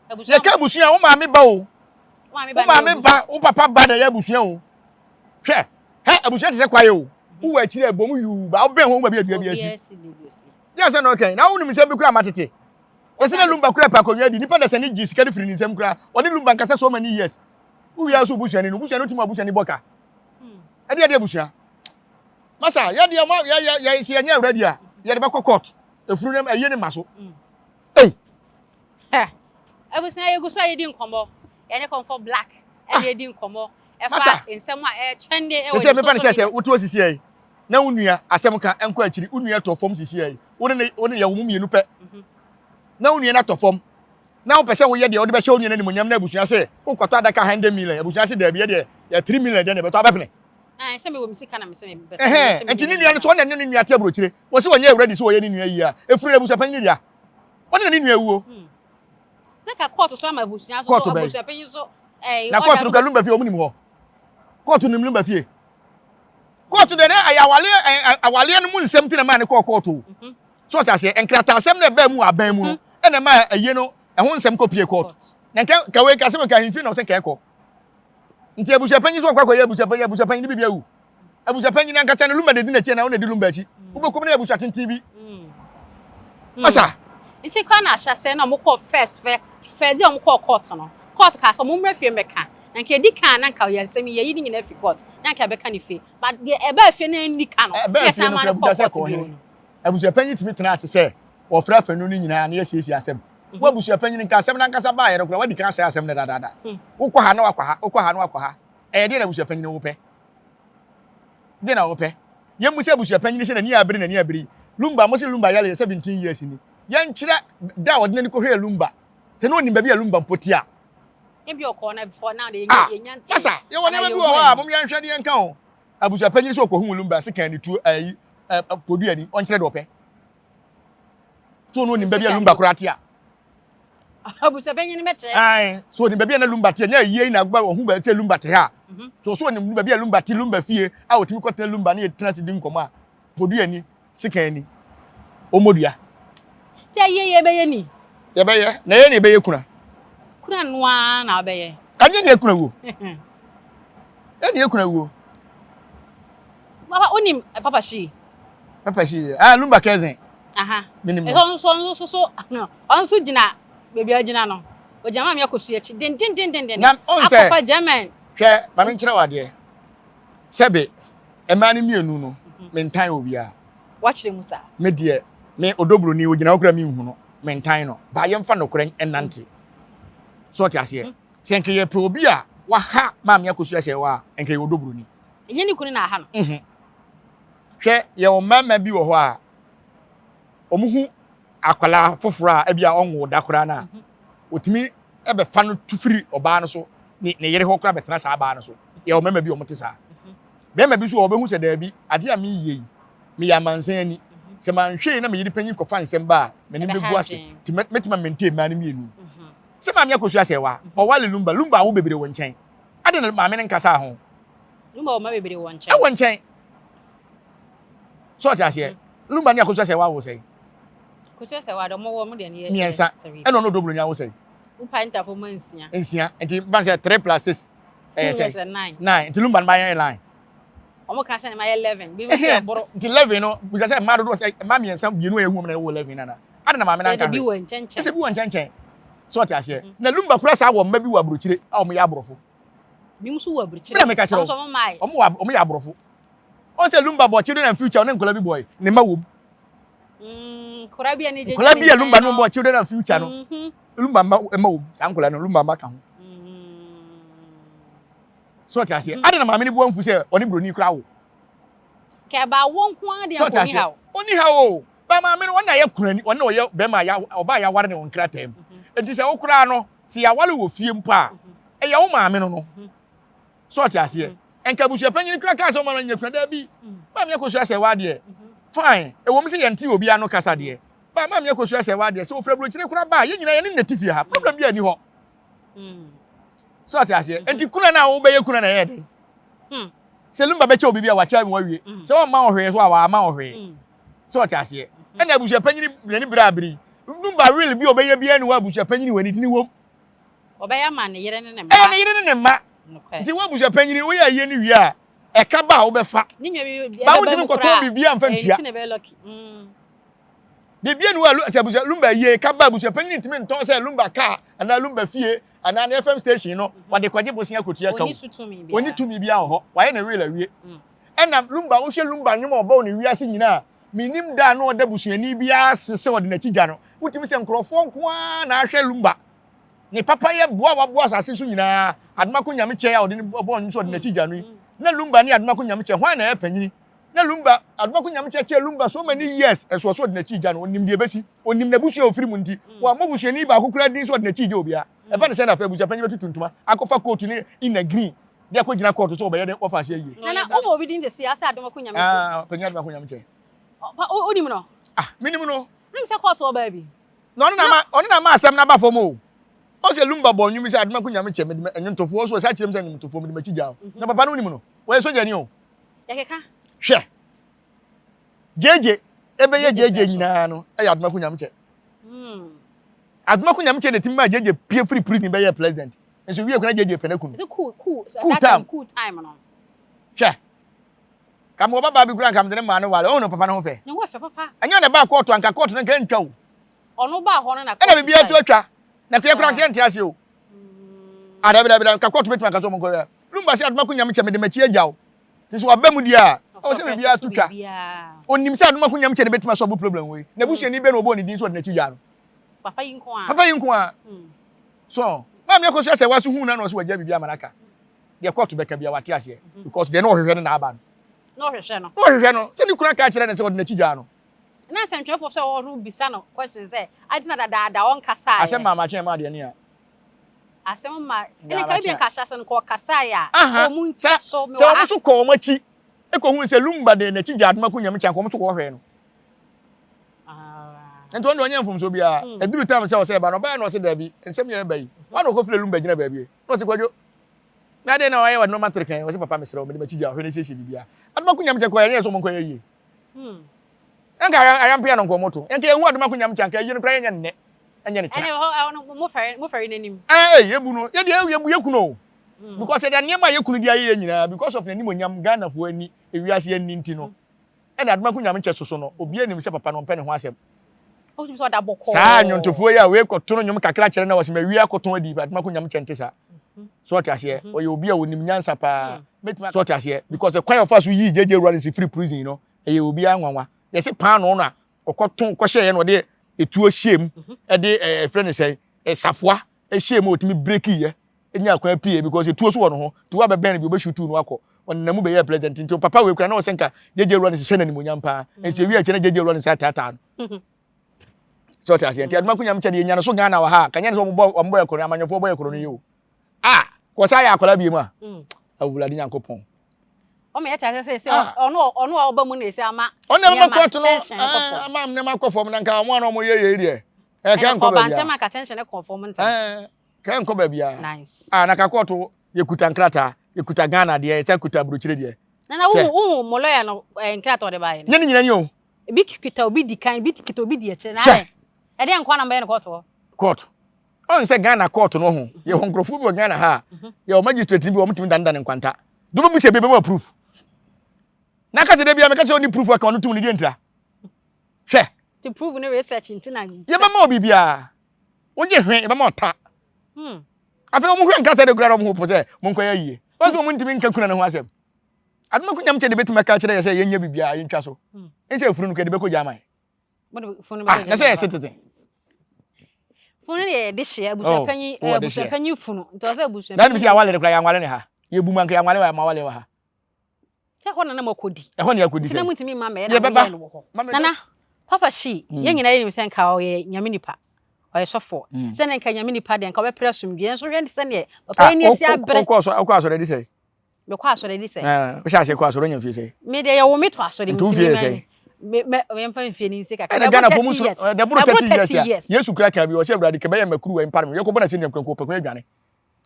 Yɛka abusua, wo maame ba o. Wo maame ba, wo papa ba na ɛyɛ abusua o. Hwɛ, hɛ abusua te sɛ kwaeɛ o. Wowɔ akyiri a ɛbɔ mu yuu ba wobɛn hɔ wo baabi adua bi asi. Yɛ sɛ na ɔkɛn na wonim nsɛm bi koraa ma tete. Wɔsi na lumba kura pa akonnwa di nipa dasa ne gye sika de firi ne nsam koraa. Ɔde lumba nkasa so many years. Wowia so busuani no busuani tumi abusuani bɔ ka. Ɛde ɛde abusua. Masa yɛ deɛ ma yɛ yɛ yɛ si yɛnyɛ awura di a yɛde bɛkɔ court. Efunu ne ɛyɛ ne ma so. Ei. Abusua yɛgu so a yɛdi nkɔmmɔ. Yɛne Comfort Black ɛna yɛdi nkɔmmɔ. Ɛfa nsɛm a ɛtrɛnde ɛwɔ yɛn social media. Sɛ mefa ne sɛ sɛ wotu osisi yɛ na wo nua asɛm ka nkɔ akyiri wo nua tɔ fam sisi yɛ wo ne wo ne yɛ wo mu mmienu pɛ na wo nua no atɔ fam na wopɛ sɛ woyɛ deɛ wode bɛhyɛ wo nua no animuonyam na abusua sɛ wokɔtɔ adaka 100 million abusua sɛ daabi yɛ deɛ yɛ 3 million deɛ na ɛbɛtɔ abɛpene. Sɛ mewɔ me sika na mesɛ mepɛ sɛ nti ne nua no sɛ ɔne ne nua te aburokyire wɔ sɛ wɔnyɛ awuradi sɛ wɔyɛ ne nua yie a ɛfiri abusua panyin dea ɔne na ne nua wuo. Sɛ ka kɔɔto so ama abusua so abusua panyin so na kɔɔto no ka lumba fie ɔmo nim hɔ kɔɔto nim lumba fie kɔɔto deɛ ɛyɛ awaleɛ awaleɛ no mu nsɛm ti na maa ne kɔɔ kɔɔto so ɔte aseɛ nkrataasɛm na ɛbaa mu wɔ aban mu no ɛna ɛmaa ɛyie no ɛho nsɛm kɔ pie kɔɔto na nka kawe ka sɛ nka ahemfie na ɔsɛ nka ɛkɔ nti abusua panyin so ɔkɔ akɔyɛ abusua panyin abusua panyin ne bibi awu abusua panyin ankasa no lumba na edi n'akyi na ɔna edi lumba akyi wobɛkɔm ne abusua tenten bi asa nti kora na ahyɛsɛ na ɔmo kɔ first fɛ first de ɔmo kɔɔ court no court kaa sɛ ɔmo mmra fie mmɛka na nka edi kan na nka yɛ nsɛm yɛ yi ne nyinaa fi court na nka ɛbɛka ne fie but deɛ ɛbaa fie na ɛnni ka no ɛbaa fie no kora busa sɛ kɔɔ hene abusua panyin tumi tena ase sɛ wɔfrɛ afanu no nyinaa na yɛsiesie asɛm wo abusua panyin nka asɛm no ankasa baeɛ no kora wadi kan asɛe asɛm no dadaada wokɔ ha na wakɔ ha wokɔ ha na wakɔ ha ɛyɛ deɛ na abusua panyin wopɛ deɛ na wopɛ yɛmmu sɛ abusua panyin sɛ n'ani abere n'ani abere lumba mo sɛ lumba yɛle yɛ 17 years ni yɛnkyerɛ da a ɔde n'ani kɔhwɛɛ lumba sɛ na ɔnim baabi a lumba mpo te a ebi ɔkɔɔ na before now de yɛnya yɛnya nte sasa yɛwɔ nneɛma bi wɔ hɔ a mom yɛnhwɛ de yɛnka o abusua panyin sɛ ɔkɔhu lumba sekan ne tuo ayi poduani ɔnkyerɛ deɛ ɔpɛ so ɔno onim baabi a lumba koraa te a abusua panyin bɛkyerɛ ae so onim baabi a na lumba te nyɛ yie na agba ɔhu baabi sɛ lumba te ha so so onim baabi a lumba te lumba fie a ɔtumi kɔtena lumba ne yɛtena ase di nkɔmmɔ a poduani sekan ni ɔmmɔdua sɛ yie yɛbɛyɛ ni yɛbɛyɛ na yɛ ne yɛbɛyɛ kuna kuna noa na wobɛyɛ ɛnyɛ ne yɛkuna wuo ɛne yɛkuna wuo papa wonim papa hyi papa hyi ah lumba kɛzen aha menim no nso nso so ɔno nso gyina baabi a gyina no ogyina maame akɔsu akyi dendendendenden na ɔn sɛ akɔfa german hwɛ maame nkyerɛ wo adeɛ. Sɛbe mmaa no mmienu no, mentan obiara. Wakyerɛ mu saa. Me deɛ, me Odobroni, ogyina hɔ koraa menhu no, mentan no. Ba yɛmfa nokorɛ nnante. So ɔte aseɛ? Sɛ nka yɛpɛ obi a waha Maame Akosua Sɛɛwa a, nka yɛ Odobroni. Ɛnyɛ ne kunu na aha no. Hwɛ, yɛwɔ mmarima bi wɔ hɔ a, wɔn hu akwadaa foforɔ a ebi a ɔnwoo da koraa no a, wɔtumi bɛfa no tu firi ɔbaa no so, ne ne yere hɔ koraa bɛtena saa baa no so. Yɛwɔ mmarima bi a wɔte saa. Bɛrima bi nso wɔ hɔ ɔbɛhu sɛ daabi, adeɛ a meyɛ yi, meyɛ amansan ani. Sɛ manhwɛ yi na me yere panyin kɔfa nsɛm ba a, m'anim bɛgu ase. Nti mɛtumi amɛnte mmaa no mmienu. Sɛ maame Akosua sɛ wa, ɔwale Lumba, Lumba awo bebree wɔ nkyɛn. Adɛn na maame no nkasaa ho? Lumba wɔ mma bebree wɔ nkyɛn. Ɛwɔ nkyɛn. So ɔte aseɛ? Lumba ne Akosua sɛ wa awo sɛn? Akosua sɛ wa de ɔmo wɔ ɔmo deɛ no yɛ mmiɛnsa. Ɛna ɔno Odobroni awo sɛn? Wopa ntafo ma nsia. Nsia. Nti mfa sɛ 3 plus 6 ɛyɛ sɛ 9. 9. Nti Lumba no ma yɛ 9. Ɔmo ka sɛ ne ma yɛ 11. Bi nso ɛboro. Nti 11 no bisa sɛ mmaa dodoɔ mmaa mmiɛnsa mmienu a ehu wɔn na ɛwɔ 11 nana. Ada na maame na nka hwee. Bi wɔ nkyɛnkyɛn. Ɛsɛ bi wɔ nkyɛnkyɛn. So ɔte aseɛ. Na Lumba kura saa wɔ mma bi wɔ aburokyire a wɔn yɛ aborɔfo. Bi nso wɔ aburokyire. Bi na meka kyerɛ wɔn. Wɔn wɔ wɔn yɛ aborɔfo. Wɔn sɛ Lumba bɔ Children and Future ɔne nkɔla bi bɔ yi ne mma wɔm. Nkɔla bi a ne gyegye nkɔla bi a Lumba no bɔ Children and Future no. Lumba mma mma wɔm saa nkɔla no Lumba mma ka ho. So ɔte aseɛ. Ada na maame no bu anfu sɛ ɔne buroni kura wo. Kɛba wo nko ara deɛ ɔni ha o. Ɔni ha o. Ba maame no ɔna yɛ kunani ɔna ɔyɛ bɛrima ya ɔbaa yaware ne wɔn nkrataa mu. Eti sɛ wokora no sɛ yaware wɔ fie mpo a ɛyɛ wo maame no no. So ɔte aseɛ. Nka abusua panyin kura kaa sɛ ɔma no nyɛ kuna daabi. Maame Akosua sɛ wadeɛ. Fine. Ɛwɔ mu sɛ yɛnte obi ano kasa deɛ. Ba maame Akosua sɛ wadeɛ sɛ ofura burokyire kora ba a yɛn nyinaa yɛne nna fie ha. Problem bi ani hɔ. So ɔte aseɛ. Enti kuna no a wobɛyɛ kuna na ɛyɛ den. Sɛ Lumba bɛkyɛ obi bi a wakyɛ mu awie. Sɛ ɔmma wo hwee so a wama wo hwee. So ɔte aseɛ. Ɛna abusua panyin n'ani bere abere. Lumba will bi a ɔbɛyɛ biara ne wɔ abusua panyin wɔ ne dini wom. Ɔbɛyɛ ama ne yere ne ne mma. Ɛyɛ ne yere ne ne mma. Nti wo abusua panyin woyɛ ayie no wie a ɛka ba a wobɛfa. Ba wontumi nkɔtɔn biribiara mfa ntua. Biribiara ni wɔ sɛ abusua Lumba ayie ka ba abusua panyin ntumi ntɔn sɛ Lumba kaa anaa Lumba fie anaa ne FM station no wɔde kɔgye bosea kɔtua ka o. Ɔnni tumi biara wɔ hɔ. Wayɛ ne will awie. Ɛna Lumba wohwɛ Lumba nnwom a ɔbɔ wɔ ne wiase nyinaa menim da a na ɔda busuani biara ase sɛ ɔde n'akyi gya no. Wotumi sɛ nkurɔfoɔ nko ara na ahwɛ Lumba. Ne papayɛ boa a waboa asase so nyinaa, Adomako Nyamekyɛ a ɔde ne bɔɔ nnwom sɛ ɔde n'akyi gya no yi. Na Lumba ne Adomako Nyamekyɛ, hwan na ɛyɛ panyini? Na Lumba, Adomako Nyamekyɛ kyɛɛ Lumba so many years, ɛso ɔsɛ ɔde n'akyi gya no, ɔnim deɛ ɛbɛsi, ɔnim n'abusua a ɔfiri mu nti, wammɔ busuani baako koraa din sɛ ɔde n'akyi gya obiara. Ɛba ne sɛn na afei abusua panyin bɛtutu ntoma akɔfa kootu ne inner green de akɔgyina kɔɔto sɛ ɔbɛyɛ dɛn wɔfa ase ayie? Nana, wobɔ obi din sɛsi a sɛ Adomako Nyamekyɛ? Ah, panyin Adomako Nyamekyɛ. Wonim no? Ah, menim no. Wonim sɛ kɔɔto wɔ baabi? Na ɔno na ama ɔno na ama asɛm no aba fam o. Ɔsɛ Lumba bɔ nnwom sɛ Adomako Nyame kyɛ mede nnwontofoɔ so ɔsa kyerɛ m sɛ nnwomtofoɔ mede m'akyi gya o. Na papa no wonim no? Wɔyɛ sogyani o. Yɛkeka. Hwɛ. Gyegye ɛbɛyɛ gyegye nyinaa no ɛyɛ Adomako Nyame kyɛ. Adomako Nyame kyɛ na ɛtumi maa gyegye pie firi prison bɛyɛ president. Nso wie kora gyegye pɛ n'akunu. Coup time. Coup time no. Hwɛ. Ka mewɔ babaa bi koraa nka mede ne maa no ware. Ɔhu no papa no ho fɛ. Ne ho fɛ papa. Ɛnyɛ ɔna ɛbaa kɔɔto anka kɔɔto no nka ɛntwa o. Ɔno baa hɔ no na kɔɔto. Ɛna biribiara to atwa. Na kɔyɛ koraa nka ɛnte ase o. Ah dabi dabi dabi nka kɔɔto bɛtumi aka sɛ ɔmo nkɔyɛ. Lumba sɛ Adomako Nyame kyɛ mede m'akyi agya wo. Te sɛ waba mu deɛ a ɔwɔ sɛ biribiara to twa. Onim sɛ Adomako Nyame kyɛ ne bɛtumi asɔbo problem wei. N'abusuani bɛn na ɔbɔɔ ne din sɛ ɔde n'akyi gyaa no. Papa yi nko a. Papa yi nko a. So maame akɔsua sɛ waso hu na na ɔsɛ wagya biribi ama no aka. Deɛ kɔɔto bɛka bia wate aseɛ because deɛ na ɔhwehwɛ no na aba no. Na ɔhwehwɛ no. Na ɔhwehwɛ no sɛ ne kunu aka akyerɛ no sɛ ɔde n'akyi gyaa no. Na nsɛntwerɛfoɔ sɛ ɔno bisa no question sɛ adi na dadaada ɔnkasaeɛ. Asɛm ma amakye ɛma adeɛ ne a. Asɛm ma ɛne ka ebi nka ahyɛ ase no kɔ ɔkasaeɛ a. Ɔmu nkyɛ so sɛ wɔn nso kɔ wɔn akyi ekɔ hu sɛ Lumba de n'akyi gyaa Adomako Nyame kyɛ anka wɔn nso kɔ hwɛ no. Nti wɔn de ɔnyɛ mfomso biara. Eduru time sɛ ɔsɛ ɛba no ɔbaa na ɔsɛ daabi nsɛm yɛ ɛba yi. Wɔn na ɔkɔ file Lumba gyina baabi. Na ɔsɛ Kwadwo Na adɛn na wayɛ w'ade nɔɔma tere kan? Ɔse papa mesrɛ wo mede m'akyi gya wo hwɛ na siesie biribiara. Adomako Nyamkyɛ kɔɛ ɛnyɛ sɛ ɔmo nkɔyɛ yie. Ɛnka ayampea no nka ɔmo to. Ɛnka yɛhu Adomako Nyamkyɛ anka ayie no koraa yɛnyɛ no nnɛ ɛnyɛ no kyena. Ɛne hɔ mo fɛre mo fɛre n'anim. Ɛɛ yɛbu no yɛdeɛ yɛbu yɛ kunu o. Because yɛde nneɛma a yɛ kunu de ayɛ yɛ nyinaa because of n'animonyam Ghanafoɔ ani ewiase ani nti no. Ɛna Adomako Nyamkyɛ soso no obiara nim sɛ papa no ɔmpɛ ne ho asɛm. Wotumi sɛ ɔda bɔkɔɔ. Saa nnwontofoɔ yi a wei kɔto no nnwom kakra kyerɛ na wɔsɛ mawie akɔtɔn adi Adomako Nyamkyɛ nte saa. So ɔte aseɛ? Ɔyɛ obi a ɔnim nyansa paa. Mɛtumi sɛ ɔte aseɛ because ɛkwan a ɔfa so yii JJ Rawlings firi prison no ɛyɛ obiara nwanwa. Yɛse paanoo na ɔkɔto kɔhyɛeɛ na ɔde etuo hyɛɛ mu ɛde ɛɛ ɛfrɛ ne sɛn safoa ɛhyɛɛ mu a ɔtumi breakiiɛ nya kwan pie because etuo so wɔ ne ho nti wabɛbɛn no bi ɔbɛshutu no akɔ ɔnenam mu bɛyɛɛ president nti papa wei kura na ɔsɛ nka JJ Rawlings hyɛ no animuonyam paa nti ewie akyɛ na JJ Rawlings ataataa no sɛ ɔte aseɛ nti adoma ko nyam kyɛ deɛ nya no so Ghana wɔ ha kanyɛ ne sɛ ɔmobɔ ɔmobɔ yɛ koro amanyɔfoɔ bɔ yɛ koro no yi o a kɔsa yɛ akwadaa bie mu a awurade nyankopɔn ɔmo yɛ kyerɛ sɛ sɛ ɔno ɔno a ɔba mu na esi ama ɔno ɛbɛma kɔɔto no ama nneɛma kɔ fam na nka ɔmo a na ɔmo yɛ yɛ deɛ ɛkɛ nkɔ baabi a ntɛm aka tension kɔ fam ntɛm kɛ nkɔ baabi a nice a na ka kɔɔto yɛkuta nkrataa yɛkuta Ghana deɛ yɛsɛ kuta aburokyire deɛ nana wo wo mo lawyer no nkrataa ɔde baayɛ no nyɛ ne nyina ni o ebi kita obi di kan ebi kita obi di akyire na ayɛ ɛdeɛ nkwa na mbɛyɛ no kɔɔto hɔ kɔɔto ɔn sɛ Ghana kɔɔto no ho yɛwɔ nkurɔfoɔ bi wɔ Ghana ha a mhm. yɛwɔ magistrate bi wɔn tumi danedane nkwanta de wɔn bisa bi bɛma proof na kasa de bi a meka kyerɛ wɔn proof aka wɔn tum ne deɛ ntira hwɛ to prove ne research nti na yɛbɛma wɔ biribiara wogye hwɛ yɛbɛma ɔta hmm. afei wɔn hwɛ nkrataa de kura wɔn ho po sɛ mo nkɔyɛ yie wɔn nso wɔn ntumi nka kuna ne ho asɛm adoma ko nyam kyɛ de bɛtumi aka kyerɛ yɛ sɛ yɛnyɛ biribiara yɛntwa so hmm. ɛnsɛ efunu no kɛ de bɛkɔ gya aman Ah, na sɛ yɛ citizen. Funu yɛ de hyɛ abusuapanyin oh, abusuapanyin funu nti ɔsɛ abusuapanyin. Na nim sɛ yɛawale no koraa yɛanwale ne ha. Yɛbu mu anka yɛanwale wɔ ma wale wɔ ha. Sɛ ɛhɔ na na moakɔdi. Ɛhɔ na yɛakɔdi sɛ. Nti na montumi mma mɛyɛ na moyɛ no wɔ hɔ. Nana, Papa Shee, hmm. yɛn nyinaa yɛnim sɛ nka ɔyɛ nyame nipa. Ɔyɛ sɔfoɔ. Hmm. Sɛ ne nka nyame nipa deɛ nka ɔbɛpere asomdwoeɛ nso hwɛ sɛdeɛ papa yi ni asi abere. Wokɔ asɔre de sɛ? Mekɔ asɔre de sɛ. Wohyɛ aseɛ kɔ asɔre nya mfie sɛ? Me deɛ yɛwo me to asɔre mu. Nti mfie sɛ? Memfa mfie no nsi kakra. Ɛna Ghana fo mu soro ɛdɛ boro 30 years a. Yesu kura kan bi ɔsɛ Awurade kɛbɛyɛ mɛkuru wɔ mpare me. Yɛkɔbɔ na sɛ nnuam kura nkɔ pɛkun adwane.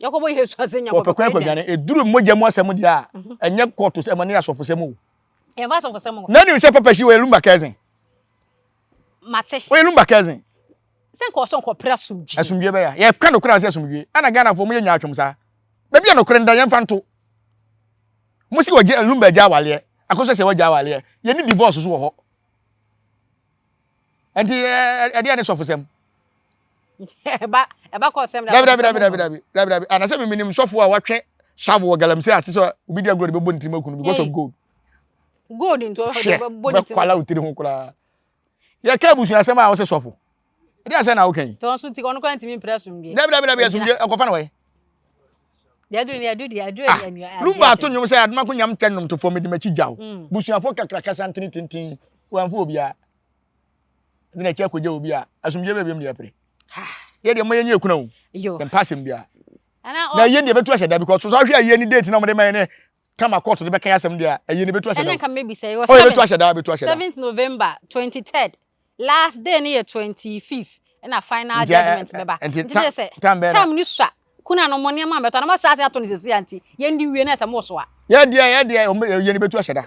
Yɛkɔbɔ Yesu ase nya kɔpɛ kwan kɔdwane. Eduru mogya mu asɛm deɛ a, mhm. ɛnyɛ kɔɔto sɛ ɛma ne asɔfosɛm o. Yɛmfa asɔfosɛm o. Na nim sɛ papa si wɔyɛ lumba kɛsen. Mate. Wɔyɛ lumba kɛsen. Sɛ nka ɔsɔ nkɔpere asomdwie. Asomdwie bɛyɛ. Yɛka nokorɛ sɛ asomdwie. Ɛna Ghanafoɔ mo yɛ nyaatwom saa. Baabi a nokorɛ no da yɛmfa nto. Mo si wɔgye lumba agya awaleɛ. Akosɛ sɛ wɔgya awaleɛ. Yɛni divorce so wɔ hɔ. Nti ɛdeɛ ne sɔfosɛm. ɛba ɛba kɔ sɛm dabi dabi dabi dabi dabi dabi dabi anasɛ mi minim sɔfo a watwe shovel wɔ galamsey ase sɛ obi di agorɔ de bɛbɔ ne tirim akunu because of gold gold nti ɔde bɛbɔ ne tirim bɛkwala wo tiri ho koraa yɛka abusua asɛm a wɔsɛ sɔfo ɛde asɛm na woka yi tɔn so nti ɔno koraa ntumi mpere asomdwe dabi dabi dabi asomdwe ɛkɔfa na wɔyɛ ah, lumba ato nnwom sɛ adoma ko nyam tɛ nnwomtofoɔ mede m'akyi gyaw mm. busuafoɔ kakraka santene tenten wɔamfo obiara de n'akyi akɔgya obi a asomdwe bɛbɛ mu deɛ pere yɛ deɛ moyɛ nyɛ kuna o yɛmpa asɛm biara na ɛyɛ deɛ bɛtu ahyɛ da because so ahwɛ ayie ne date na wɔde ma yɛ ne kama court de bɛka asɛm deɛ ɛyɛ ne bɛtu ahyɛ da ɛnna nka mebisa yi wɔ ɔyɛ bɛtu ahyɛ da bɛtu ahyɛ da 7th November 23rd last day ne yɛ 25th ɛna final judgment bɛba nti kyerɛ sɛ time no sua kuna no mo nneɛma mbɛtɔ na mo ahyɛ ase ato no sisi a nti yɛn di wie na ɛsɛ mo so a yɛ deɛ yɛ deɛ yɛ ne bɛtu ahyɛ da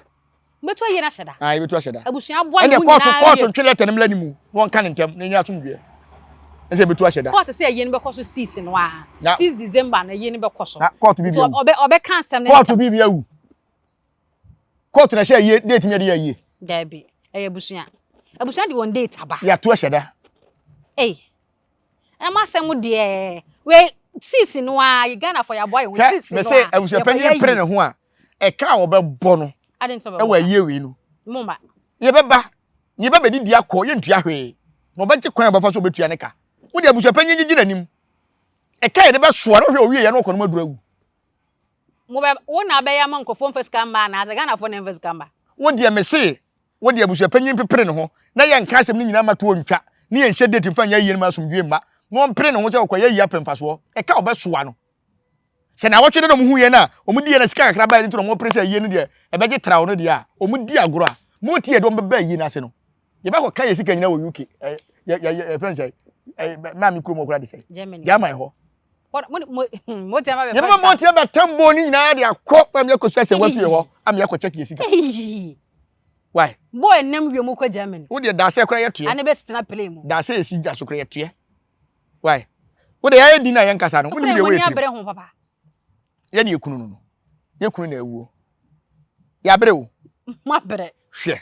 Mobɛtu ayie no ahyɛ da. Ah, yɛbɛtu ahyɛ da. Abusua aboa ne Ɛnna ho kɔɔto nyinaa kɔɔto wie. ntwe lɛtɛ no mmla ne mu na wɔnka ne ntɛm na ɛnyɛ asomdwoeɛ. Ɛsɛ yɛbɛtu ahyɛ da. Kɔɔto sɛ ayie no bɛkɔ so six no ara. Na 6 December na ayie no bɛkɔ so. na kɔɔto bi Nti bi awu. ɔbɛ ɔbɛka asɛm no Kɔɔto ntɛm. bi bi awu. Kɔɔto na ɛhyɛ ayie date mi yɛde yɛ ayie. Daabi, ɛyɛ abusua. Abusua de wɔn date aba. Yɛato ahyɛ da. Ei, ɛna mo asɛm deɛ wei six no ara yi Ghana fo yɛaboa yɛn ho Hwɛ, six no mese ara abusua yɛkɔyɛ panyin pere ayie. ne ho a ɛka a wɔbɛbɔ no ɛwɔ ayie wei no. Yɛbɛba na yɛbɛbɛdidi akɔ yɛntua hwee na ɔbɛgye kwan a ɔbɛfa so ɔbɛtua ne ka. Wode abusua panyin gyegye n'anim. Ɛka yɛde bɛsoa no hwɛ owie yɛ no ɔkɔ no mu aduru awu. Mobɛ wo na abɛyɛ ama nkurɔfoɔ mfa sika mma anaasɛ Ghanafoɔ na mfa sika mma? Wo deɛ mese wo deɛ abusua panyin pepere ne ho na yɛnka asɛm no nyinaa ma toɔ ntwa ne yɛnhyɛ date mfa nyɛ ayie no ma asomdwie mma na ɔmpere ne ho sɛ ɔkɔyɛ ayie apɛ mfasoɔ. Ɛka a ɔbɛsoa no. Sɛ naawɔtwe de na wɔn hu yɛn a wɔn di yɛn na sika kakra baa yɛn ti na wɔn pere sɛ ayie no deɛ ɛbɛgye traw no deɛ a wɔn di agorɔ a mo ti yɛ de wɔn bɛba ayie no ase no yɛbɛkɔ ka yɛ sika nyinaa wɔ UK ɛ yɛ yɛ yɛ fɛn sɛ ɛ maame kurom ɔkora de sɛ German hɔ yɛbɛma mo ti bɛtɛm bɔ ne nyinaa de akɔ maame akɔ sua sɛ wafie hɔ ama yɛakɔ kyɛk yɛ sika why bɔ ɛnam wiem kɔ Germany wo deɛ daasɛ kora yɛtoɛ ane bɛsitena plane mu daasɛ yɛsi gya so kora yɛtoɛ Why? Wo de yɛayɛ din a yɛnkasa no, wonim deɛ ɛwɔ yɛ tirim. Yɛ ne yɛkunu no no. Yɛ kunu na awuo. Yɛabrɛ o. Moabrɛ. Hwɛ.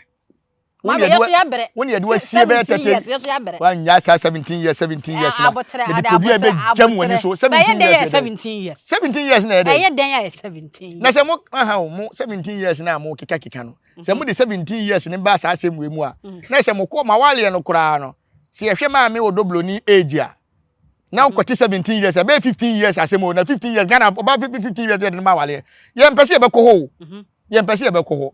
Wo ne yɛde wasie bɛyɛ tɛtɛ. Wanya saa 17 years 17 years na. Mede podua bɛ gyam w'ani so 17 years. 17 years. 17 years na ɛyɛ dɛn? Ɛyɛ dɛn ayɛ 17 years. Na sɛ mo aha mo 17 years na mo keka keka no. Sɛ mo de 17 years ne ba saa asɛm wei mu a. Na sɛ mo kɔ ma waleɛ no koraa no. Sɛ yɛhwɛ maame wɔ dobloni age a. Na wokɔte 17 years ɛbɛyɛ 15 years asɛm o na 15 years Ghana ɔba 15 years yɛde no ma awaleɛ. Yɛmpɛ sɛ yɛbɛkɔ hɔ o. Yɛmpɛ sɛ yɛbɛkɔ hɔ.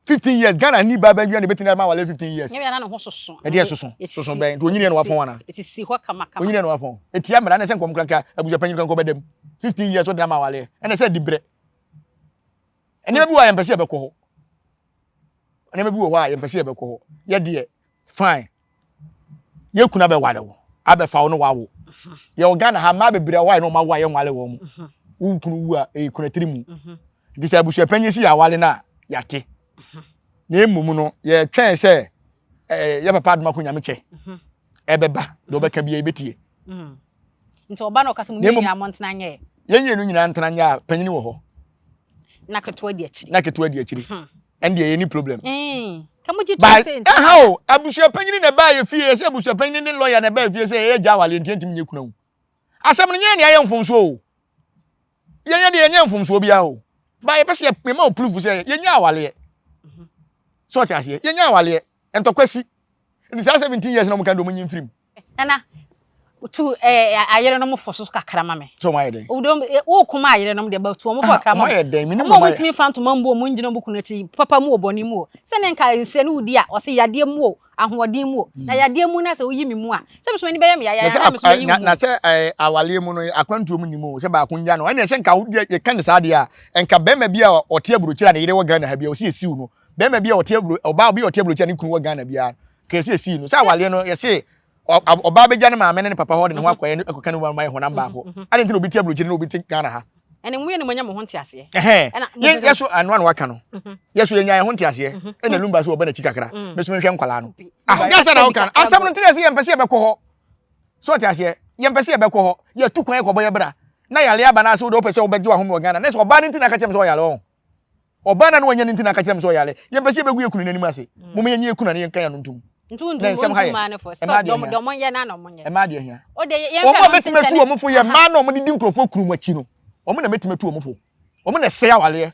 15 years Ghana ni ba bɛdua ne bɛtumi ama awale 15 years. Nyɛ na ne ho soso. Ɛdeɛ soso. Soso bɛn. Nti onyini na wafɔn ana. Esisi hɔ kama kama. Onyini na wafɔn. Etia mmara na sɛ nkɔm kranka abusua panyin kranka ɔbɛdam. 15 years ɔde ama awale. Ɛna sɛ di brɛ. Nneɛma bi wɔ a yɛmpɛ sɛ yɛbɛkɔ hɔ. Nneɛma bi wɔ hɔ a yɛmpɛ sɛ yɛbɛkɔ hɔ. Yɛ deɛ fine. Yɛ kunu abɛware wo. Abɛfa wo no wawo. Yɛwɔ Ghana ha mmaa bebree a wɔayɛ na wɔn awo a yɛnware wɔn. Wo kunu wu a ɛyɛ kuna tiri mu. Nti sɛ abusua panyin si yɛaware no a yɛate. Na mmom no yɛtwɛn sɛ ɛɛ yɛ papa adoma ko nyame kyɛ. Ɛbɛba deɛ ɔbɛka bi yɛbɛtie. Nti ɔba na ɔka sɛ mo nyinaa mo ntena nyɛ. Yɛn mmienu nyinaa ntena nyɛ a panyin wɔ hɔ. Na ketewa di akyiri. Na ketewa di akyiri. Ɛndeɛ yɛni problem. Ba ɛha o abusua panyin na ɛbaa yɛ fie yɛsɛ abusua panyin ne lɔya na ɛbaa fie sɛ yɛyɛ gya awale nti yɛntumi nyɛ kuna o. Asɛm no nyɛ nea yɛ mfomsoɔ o. Yɛnyɛ deɛ yɛnyɛ mfomsoɔ biara o. Ba yɛpɛ sɛ yɛma o proof sɛ yɛnyɛ awaleɛ. So ɔte aseɛ yɛnyɛ awaleɛ ntɔkwa si. Nti saa 17 years na wɔn ka de wɔn nyi mfirim. Nana, tu eh, ayerenom fo so kakra ma me. Sɛ wɔn ayɛ dɛn? Wo koma ayerenom deɛ ba tu wɔn fo kakra ma me. Wɔn ayɛ dɛn? Menim wɔn ayɛ. Wɔn tumi fa ntoma mbu wɔn ngyina wɔn kunu akyi papa mu wɔ bɔne mu o. Sɛ ne nka nsia no wodi a ɔsɛ yadeɛ mu o ahoɔden mu o. Na yadeɛ mu na sɛ woyi me mu a sɛ me so m'ani bɛyɛ me yaya na me so mayi wo mu. Na sɛ awaleɛ mu no akwantuo mu nim o sɛ baako nya no ɛne sɛ nka yɛka ne saa deɛ a nka bɛrima bi a ɔte aburokyire a ne yere wɔ Ghana ha bi a ɔsi esiw no bɛrima bi a ɔte aburo ɔbaa bi a ɔte aburokyire a ne kunu wɔ Ghana biara ka yɛsi esii no sɛ awaleɛ no yɛse ɔbaa bɛgya ne maame ne ne papa hɔ de ne ho mhm. akɔyɛ akɔka ne wɔn honam baako mhm, mhm. ade nti na obi te aburokyire na obi te Ghana ha. Ɛna mu yɛ ne mo nya mo ho nteaseɛ. Ɛhɛn yɛn yɛ so anoa na waka no yɛ so yɛnya yɛn ho nteaseɛ ɛna lumba so ɔbɛ n'akyi kakra mɛ so mehwɛ nkwadaa no. Ah nyɛ sɛ na woka no asɛm no nti na yɛsɛ yɛmpɛ sɛ yɛbɛkɔ hɔ so ɔte aseɛ yɛmpɛ sɛ yɛbɛkɔ hɔ yɛtu kwan kɔbɔ yɛ bra na yare aba no ase wode wopɛ sɛ wobɛgye wahome wɔ Ghana na sɛ ɔbaa no nti na aka kyerɛ me sɛ ɔyare ɔho Ɔbaa no a na wanya no nti na aka kyerɛ me sɛ ɔyare. Yɛmpɛ sɛ yɛbɛgu yɛn kunu no anim ase. Momma yɛnyi yɛn kunu a na yɛnka yɛn ano ntom. Na nsɛm ha yɛ. Mmaa deɛ hia. Mmaa deɛ hia. Wɔn a mɛtumi atu wɔn fo yɛ mmaa na wɔde di nkurɔfoɔ kunu mu akyi no. Wɔn na mɛtumi atu wɔn fo. Wɔn na ɛsɛe awaleɛ.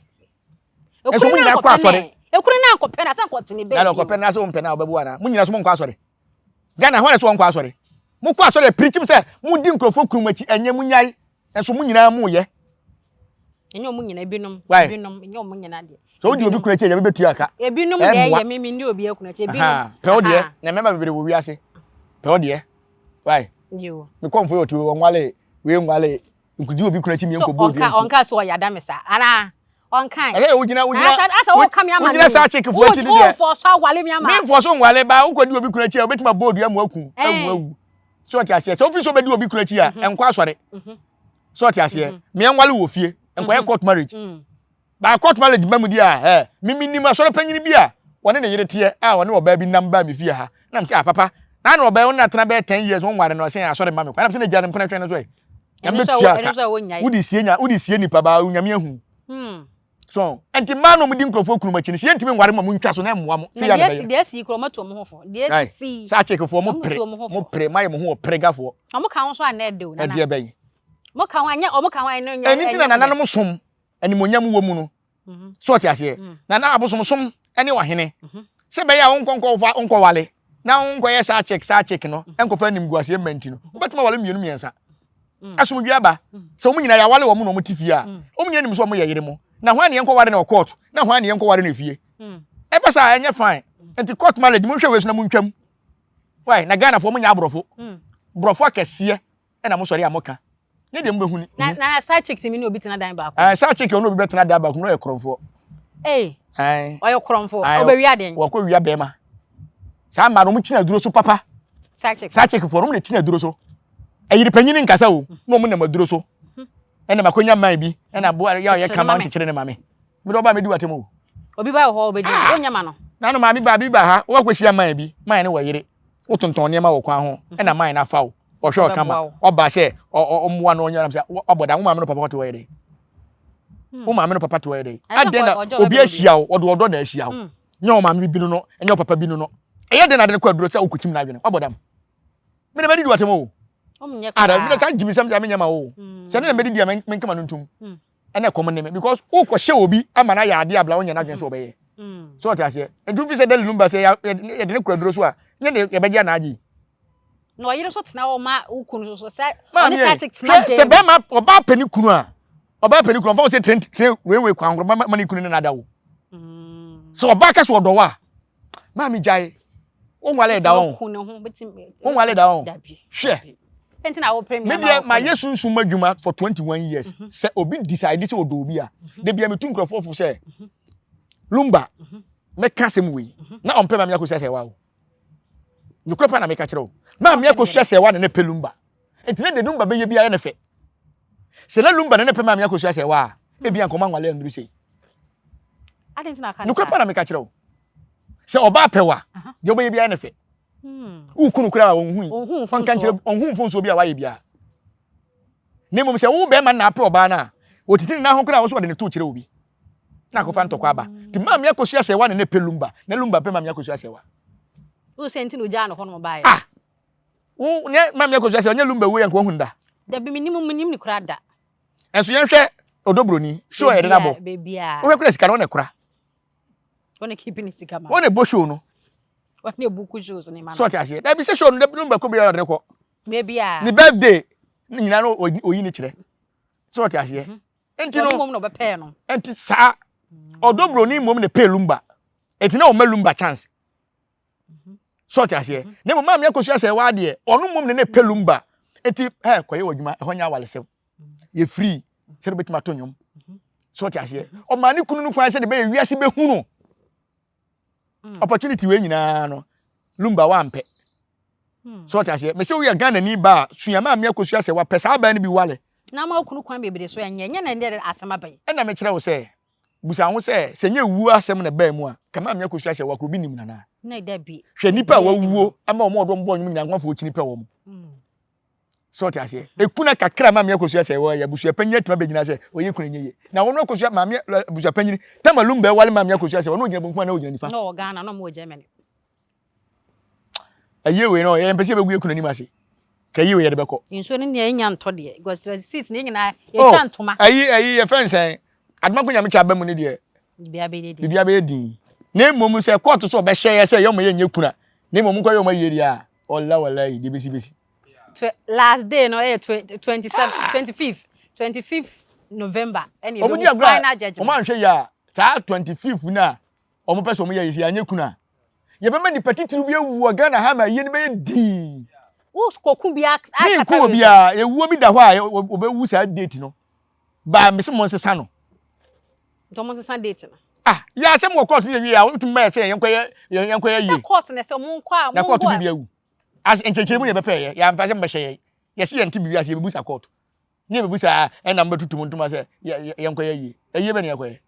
Nso mo nyinaa kɔ asɔre. Ekunu na nkɔpɛ na sɛ nkɔtene bɛɛ. Na nkɔpɛ na sɛ wɔmpɛ na wɔbɛbu anaa. Mo nyinaa so mo nkɔ asɔre. Ghana hɔ na sɛ wɔnkɔ asɔre. Mokɔ asɔre apirikyim sɛ modi nkurɔfoɔ kunu mu akyi ɛnyɛ mo nyae. Nso mo nyinaa mo yɛ. Ɛnyɛ ɔmo nyinaa ebinom. Why? Ebinom ɛnyɛ ɔmo nyinaa deɛ. So wodi obi kunu akyi a nyame bɛtua aka. Ebinom deɛ yɛ me menni obi akunu akyi ebinom. Pɛ wo deɛ na mmarima bebree wɔ wiase. Pɛ wo deɛ. Why? Yo. Me kɔnfo yɛ ɔte wei wɔnwale wei nwale nkudi obi kunu akyi mi nkɔ bɔ obi. So ɔnka so ɔyɛ adame saa anaa ɔnka. Ɛyɛ wogyina wogyina asa woka mi ama wogyina saa chick fo akyi ni deɛ. Wofɔ so awale mi ama. Me nfɔ so nwale ba wokɔdi obi kunu akyi a wobɛtumi abɔ odua mu aku awu awu. So ɔte aseɛ sɛ wofi so wobɛdi obi kunu akyi a ɛnkɔ asɔre. So ɔte aseɛ mmea nwale wɔ fie nkɔyɛ court marriage ba court marriage ba mu di a ɛ mimi nim asɔre panyin bi a wɔne ne yere teɛ a wɔne ɔbaa bi nam baa me fie ha na msɛ ah papa na na ɔbaa wɔn na atena bɛyɛ 10 years wɔn nware no ɔsɛn asɔre ma me kwan na msɛ na gya ne mpena twɛn no so ɛ na mbɛtua ka wode sie nya wode sie nipa baa nyame ahu so nti mmaa na wɔn di nkurɔfoɔ kunu akyi no sɛ yɛntumi nware ma mo ntwa so na mmoa mo sɛ yɛ na bɛyɛ deɛ si kura wɔn atu wɔn ho fo deɛ si saa akyekefoɔ mo pere mo pere mo ayɛ mo ho wɔ peregafoɔ wɔn ka ho so anɛ de o nana ɛdeɛ bɛyi mo ka ho anyɛ wɔn ka ho anyɛ nyɛ ɛni ti na nananom som animonyam wɔ mu no mhm. so ɔte aseɛ mm. nana abosom som ɛne ɔhene mhm. sɛ bɛyɛ a wonkɔ nkɔfa nkɔwale na wonkɔyɛ saa kyek saa kyek no mhm. nkɔfa animguaseɛ mma nti no wobɛtumi awale mmienu mmiɛnsa asomdwe aba sɛ wɔn nyinaa yɛawale wɔn na wɔn te fie a wɔn nyinaa nim sɛ wɔn yɛ yere mo na hwan ne yɛn kɔware no wɔ court na hwan ne yɛn kɔware no fie ɛbɛ saa ɛnyɛ fine nti court marriage mo nhwɛ wei so na mo ntwam why na Ghana foɔ mo nyɛ aborɔfo borɔfo akɛseɛ ɛna mo sɔre a mo ka nyɛ deɛ mo bɛhu ni. Na na side chick mi ne obi tena dan baako. Ɛɛ side chick ɔne obi bɛtena dan baako na ɔyɛ korɔmfoɔ. Ee. Ɛɛ. Ɔyɛ korɔmfoɔ ɔbɛwia den. Wɔkɔ wia bɛrima saa mmaa no wɔn kyina aduro so papa. Side chick. Side chick foɔ wɔn na kyina aduro so. Ɛyere panyin nkasa o na wɔn nam aduro so ɛna makonya man bi ɛna aboa yɛ ɔyɛ kama nkyekyere ne maame mede ɔba medi watem o. Obi ba wɔ hɔ ɔbɛdi ah! wonyɛ ma no. Nanu maame ba bi ba ha wakɔhyia man bi man ne wɔ yere wotontɔn nneɛma wɔ kwan ho ɛna man no afa wo ɔhwɛ ɔkama ɔba sɛ ɔmmoa no ɔnyɛ sɛ ɔbɔ da wo maame no papa te wɔyɛ dɛ wo maame no papa te wɔyɛ dɛ adɛn na obi ahyia wo ɔde ɔdɔ na ahyia wo hmm. Nyɛ wo maame bi no no, ɛnyɛ wo papa bi no no. Ɛyɛ dɛn na ade no kɔ aduro sɛ wokɔkyim n'adwene? Wabɔ dam. Me na mɛdidi w'atɛm o. Ada, me na saa gyimisɛm sɛ menyɛ ma wo. Sɛ ne na mɛdidi a menkama no ntom. Ɛna ɛkɔm ne me because wokɔhyɛ obi ama no ayɛ adeɛ abla wonyɛ n'adwene sɛ ɔbɛyɛ. So ɔte aseɛ. Nti wofi sɛ dali no ba sɛ yɛde ne kɔ aduro so a, nyɛ de yɛbɛgye anaa agye. Na ɔyere nso tena hɔ ma wo kunu nso sɛ ɔne saa chick tena dɛm. Sɛ bɛrima ɔbaa pɛ ne kunu a, ɔbaa pɛ ne kunu ɔmfa wo sɛ train train railway kwan korɔ ma ne kunu ne nada wo. Sɛ ɔbaa ka sɛ ɔdɔ wo a, maame gyae. Wo nwale da wɔn. Wo nwale da wɔn. Hwɛ. Me deɛ ma yɛ sunsun ma adwuma for 21 years. Sɛ obi decide sɛ ɔdɔ obi a, de bia metu nkurɔfoɔ fo sɛ lumba mɛka asɛm wei na ɔmpɛ ma me akɔsi asɛ wa o. Nokorɛ pa na meka kyerɛ wo. Maame akosua sɛwa ne ne pɛ lumba. Nti ne de lumba bɛyɛ bi ayɛ ne fɛ. Sɛ na lumba ne ne pɛ maame akosua sɛwa a, ebi anka ɔma nwale anduru sei. Nokorɛ pa na meka kyerɛ wo. Sɛ ɔbaa pɛ wa, deɛ ɔbɛyɛ bi ayɛ ne fɛ. Woku no koraa a ɔnhui. Ɔnka nkyerɛ ɔnhu mfonsuo bi a wayɛ biara. Na mmom sɛ wo bɛrima na apɛ ɔbaa no a, ɔtiti ne nan ho koraa a wo so ɔde ne to kyerɛ obi. na akɔfa ntɔkwa aba nti maame akosua sɛwa ne ne pɛ lumba na lumba pɛ maame akosua sɛwa. wo sɛ nti na ogyaa no hɔ nom baeɛ. ah wo ne maame akosua sɛwa nyɛ lumba wuo yɛ nka wahu da. Dabi menim menim ne kora da. Ɛnso yɛnhwɛ ɔdɔ buroni show a yɛde no abɔ wohwɛ kora sika no wɔn na ɛkora. Wɔn na keep ne sika ma. Wɔn na ɛbɔ show no. Wɔn na ɛbuku shows ne ma no. So ɔte aseɛ dabi sɛ show no lumba kɔ bi a ɔde no kɔ. Baabi a. Ne birthday ne nyinaa no oyi ne kyerɛ. So ɔte aseɛ. Mhm. Nti no, mmom na ɔbɛpɛɛ no. Nti saa ɔdɔ broni mmom na pɛɛ lumba. Nti na ɔma lumba chance. Mhm. So ɔte aseɛ. Mhm. Na mmom maame akosua sɛ ɛwɔ adeɛ ɔno mmom na ne pɛ lumba. Nti ɛ kɔyɛ wɔ adwuma ɛhɔ nyɛ awalesɛm. Mhm. Yɛ free sɛ wobɛtumi ato nnwom. So ɔte aseɛ. Ɔmaa ne kunu no kwan sɛ de bɛyɛ wiase bɛhu no. mm. opportunity wei nyinaa no lumba wampɛ hmm. so ɔte aseɛ mese woyɛ Ghana ni ba a sua maa mmea kosua sɛ wapɛ saa abaa no bi wale na ma okunu kwan bebree so ɛnyɛ nyɛ na ɛnyɛ asɛm aba yi ɛna mekyerɛ wo sɛ busa ho sɛ sɛ nyɛ wuo asɛm na ɛbaa mu a kama mmea kosua sɛ wakoro bi nim nana na ɛda bi hwɛ nipa a wawuo ama wɔn a wɔdɔm bɔ nnwom nyinaa nkurɔfoɔ kyini pɛ wɔn hmm. sɛ ɔte aseɛ ekuna kakra maame akosua sɛ wɔyɛ abusua panyin atuma bɛgyina sɛ ɔyɛ kuna nyɛ yie na wɔn akosua maame abusua panyin tama lumba ɛwale maame akosua sɛ ɔno ogyina bonkum ana ogyina nifa. na ɔwɔ Ghana na ɔmo wɔ Germany. ɛyɛ wei no yɛn mpɛ sɛ yɛbɛgu ekuna anim ase ka ɛyɛ wei yɛde bɛkɔ. nsuo no nea enya ntɔ deɛ because seat ne nyinaa yɛtwa oh, ntoma. ɛyi ɛyi yɛfɛ nsɛn adomako nyame kyɛ aba mu ne deɛ biribiara bɛyɛ din na mmom sɛ kɔɔto so ɔbɛhyɛ yɛ sɛ yɛ ɔmo yɛ nyɛ kuna na mmom nkɔ yɛ ɔmo ayie deɛ a ɔla wala yi deɛ bɛsi bɛsi. Last day no ɛyɛ 27 25 25 November ɛna ebi mu final judgement. Wɔn anhwɛ yie a saa 25 no a wɔn pɛ sɛ wɔn yɛ yi sɛ yɛanyɛ kunu a yɛbɛma nipa titiriw bi awu wɔ Ghana ha ma ayie no bɛyɛ dii. Wo kɔku bi akata Mi nku obiara ewuo bi da hɔ a wɔbɛwu saa date no baa mesi mo nsesa no. Nti wɔn nsesa date no. Ah yɛ asɛm wɔ court no yɛ wie a wotumi ma yɛ sɛ yɛnkɔyɛ yɛnkɔyɛ yie. Sɛ court na sɛ wɔn nkɔ a Na court bi bi awu. As nkyerɛkyerɛ mu na yɛbɛpɛɛ yɛ, yɛamfa sɛ mobɛhyɛ yɛn. Yɛse yɛnte biribi ase, yɛbɛbusa court. Ne yɛbɛbusa a, ɛna mobɛtutu mo ntoma sɛ yɛnkɔyɛ ayie. Ayie bɛ ne yɛkɔyɛ?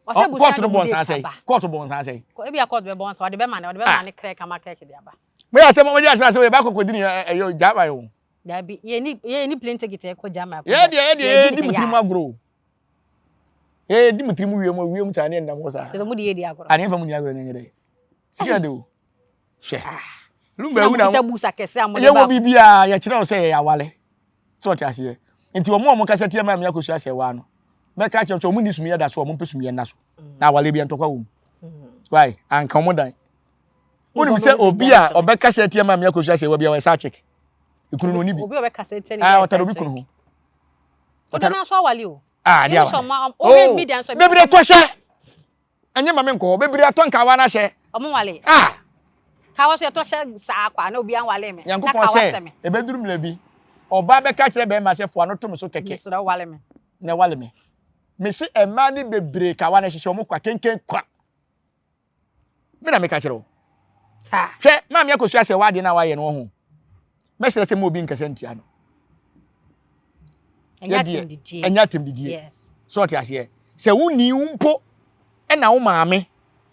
Court no bɔ nsa asɛe. Court bɔ nsa asɛe. Ebi a court bɛbɔ nsa, ɔde bɛma ne, ɔde bɛma ne krɛk ama krɛk de aba. Mo yɛ asɛm, mo yɛ asɛm asɛm, yɛbɛ akɔkɔ di ne ɛyɛ German o. Dabi, yɛ ni yɛ ni plane ticket ɛkɔ German. Yɛ deɛ yɛ deɛ yɛ di mo tirim agorɔ o. Yɛ di mo tirim wiem wiem saa ne ɛnam hɔ saa. Sɛ mo de yɛ di agorɔ. Aneɛ fa mo ni agorɔ ne nyɛ dɛ. Sika de o. Hwɛ. Ah. Lumba ewu na busa kɛse a mo de ba. Yɛwɔ biribiara yɛkyerɛ wo sɛ yɛyɛ awale. Sɛ ɔte aseɛ. Nti wɔn a wɔn kasa tia maame akosua sɛ waa no. Mɛka akyerɛ sɛ wɔn ni sumiyɛ da so wɔn mpɛ sumiyɛ nna so. Mm. Na awale bi ntɔkwa wɔ mu. Mm. Why? Anka wɔn dan. Wonim sɛ obi a ɔbɛkasa tia maame akosua sɛ waa bi a ɔyɛ saa chick. Ekunu no oni bi. Obi a ɔbɛkasa tia ne bi. Ah, ɔtare obi kunu ho. Ɔtare. Ɔtare so awale o. Ah, ade awale. Oh, bebree tɔ hyɛ. Ɛnyɛ ma me nkɔ hɔ. Bebree atɔ nkawa no ahyɛ. Ɔmo nwale. Ah! Kawa so yɛtɔ hyɛ saa kwa na obi anwale me. Nyankopɔn sɛ ɛbɛduru mmerɛ bi, ɔbaa bɛka kyerɛ bɛrima sɛ foa no to me so kɛkɛ. Mesrɛ wale me. Na wale me. Mese mmaa no bebree kawa no hyehyɛ ɔmo kwa kenken kwa. Me na meka kyerɛ wo. Hwɛ, maame akosua sɛ w'adeɛ no a wayɛ no wɔ ho. Mɛsrɛ sɛ mo obi nkasa ntia no. Ɛnyɛ atɛmdidie. So ɔte aseɛ. Sɛ wonni wo mpo ɛna wo maame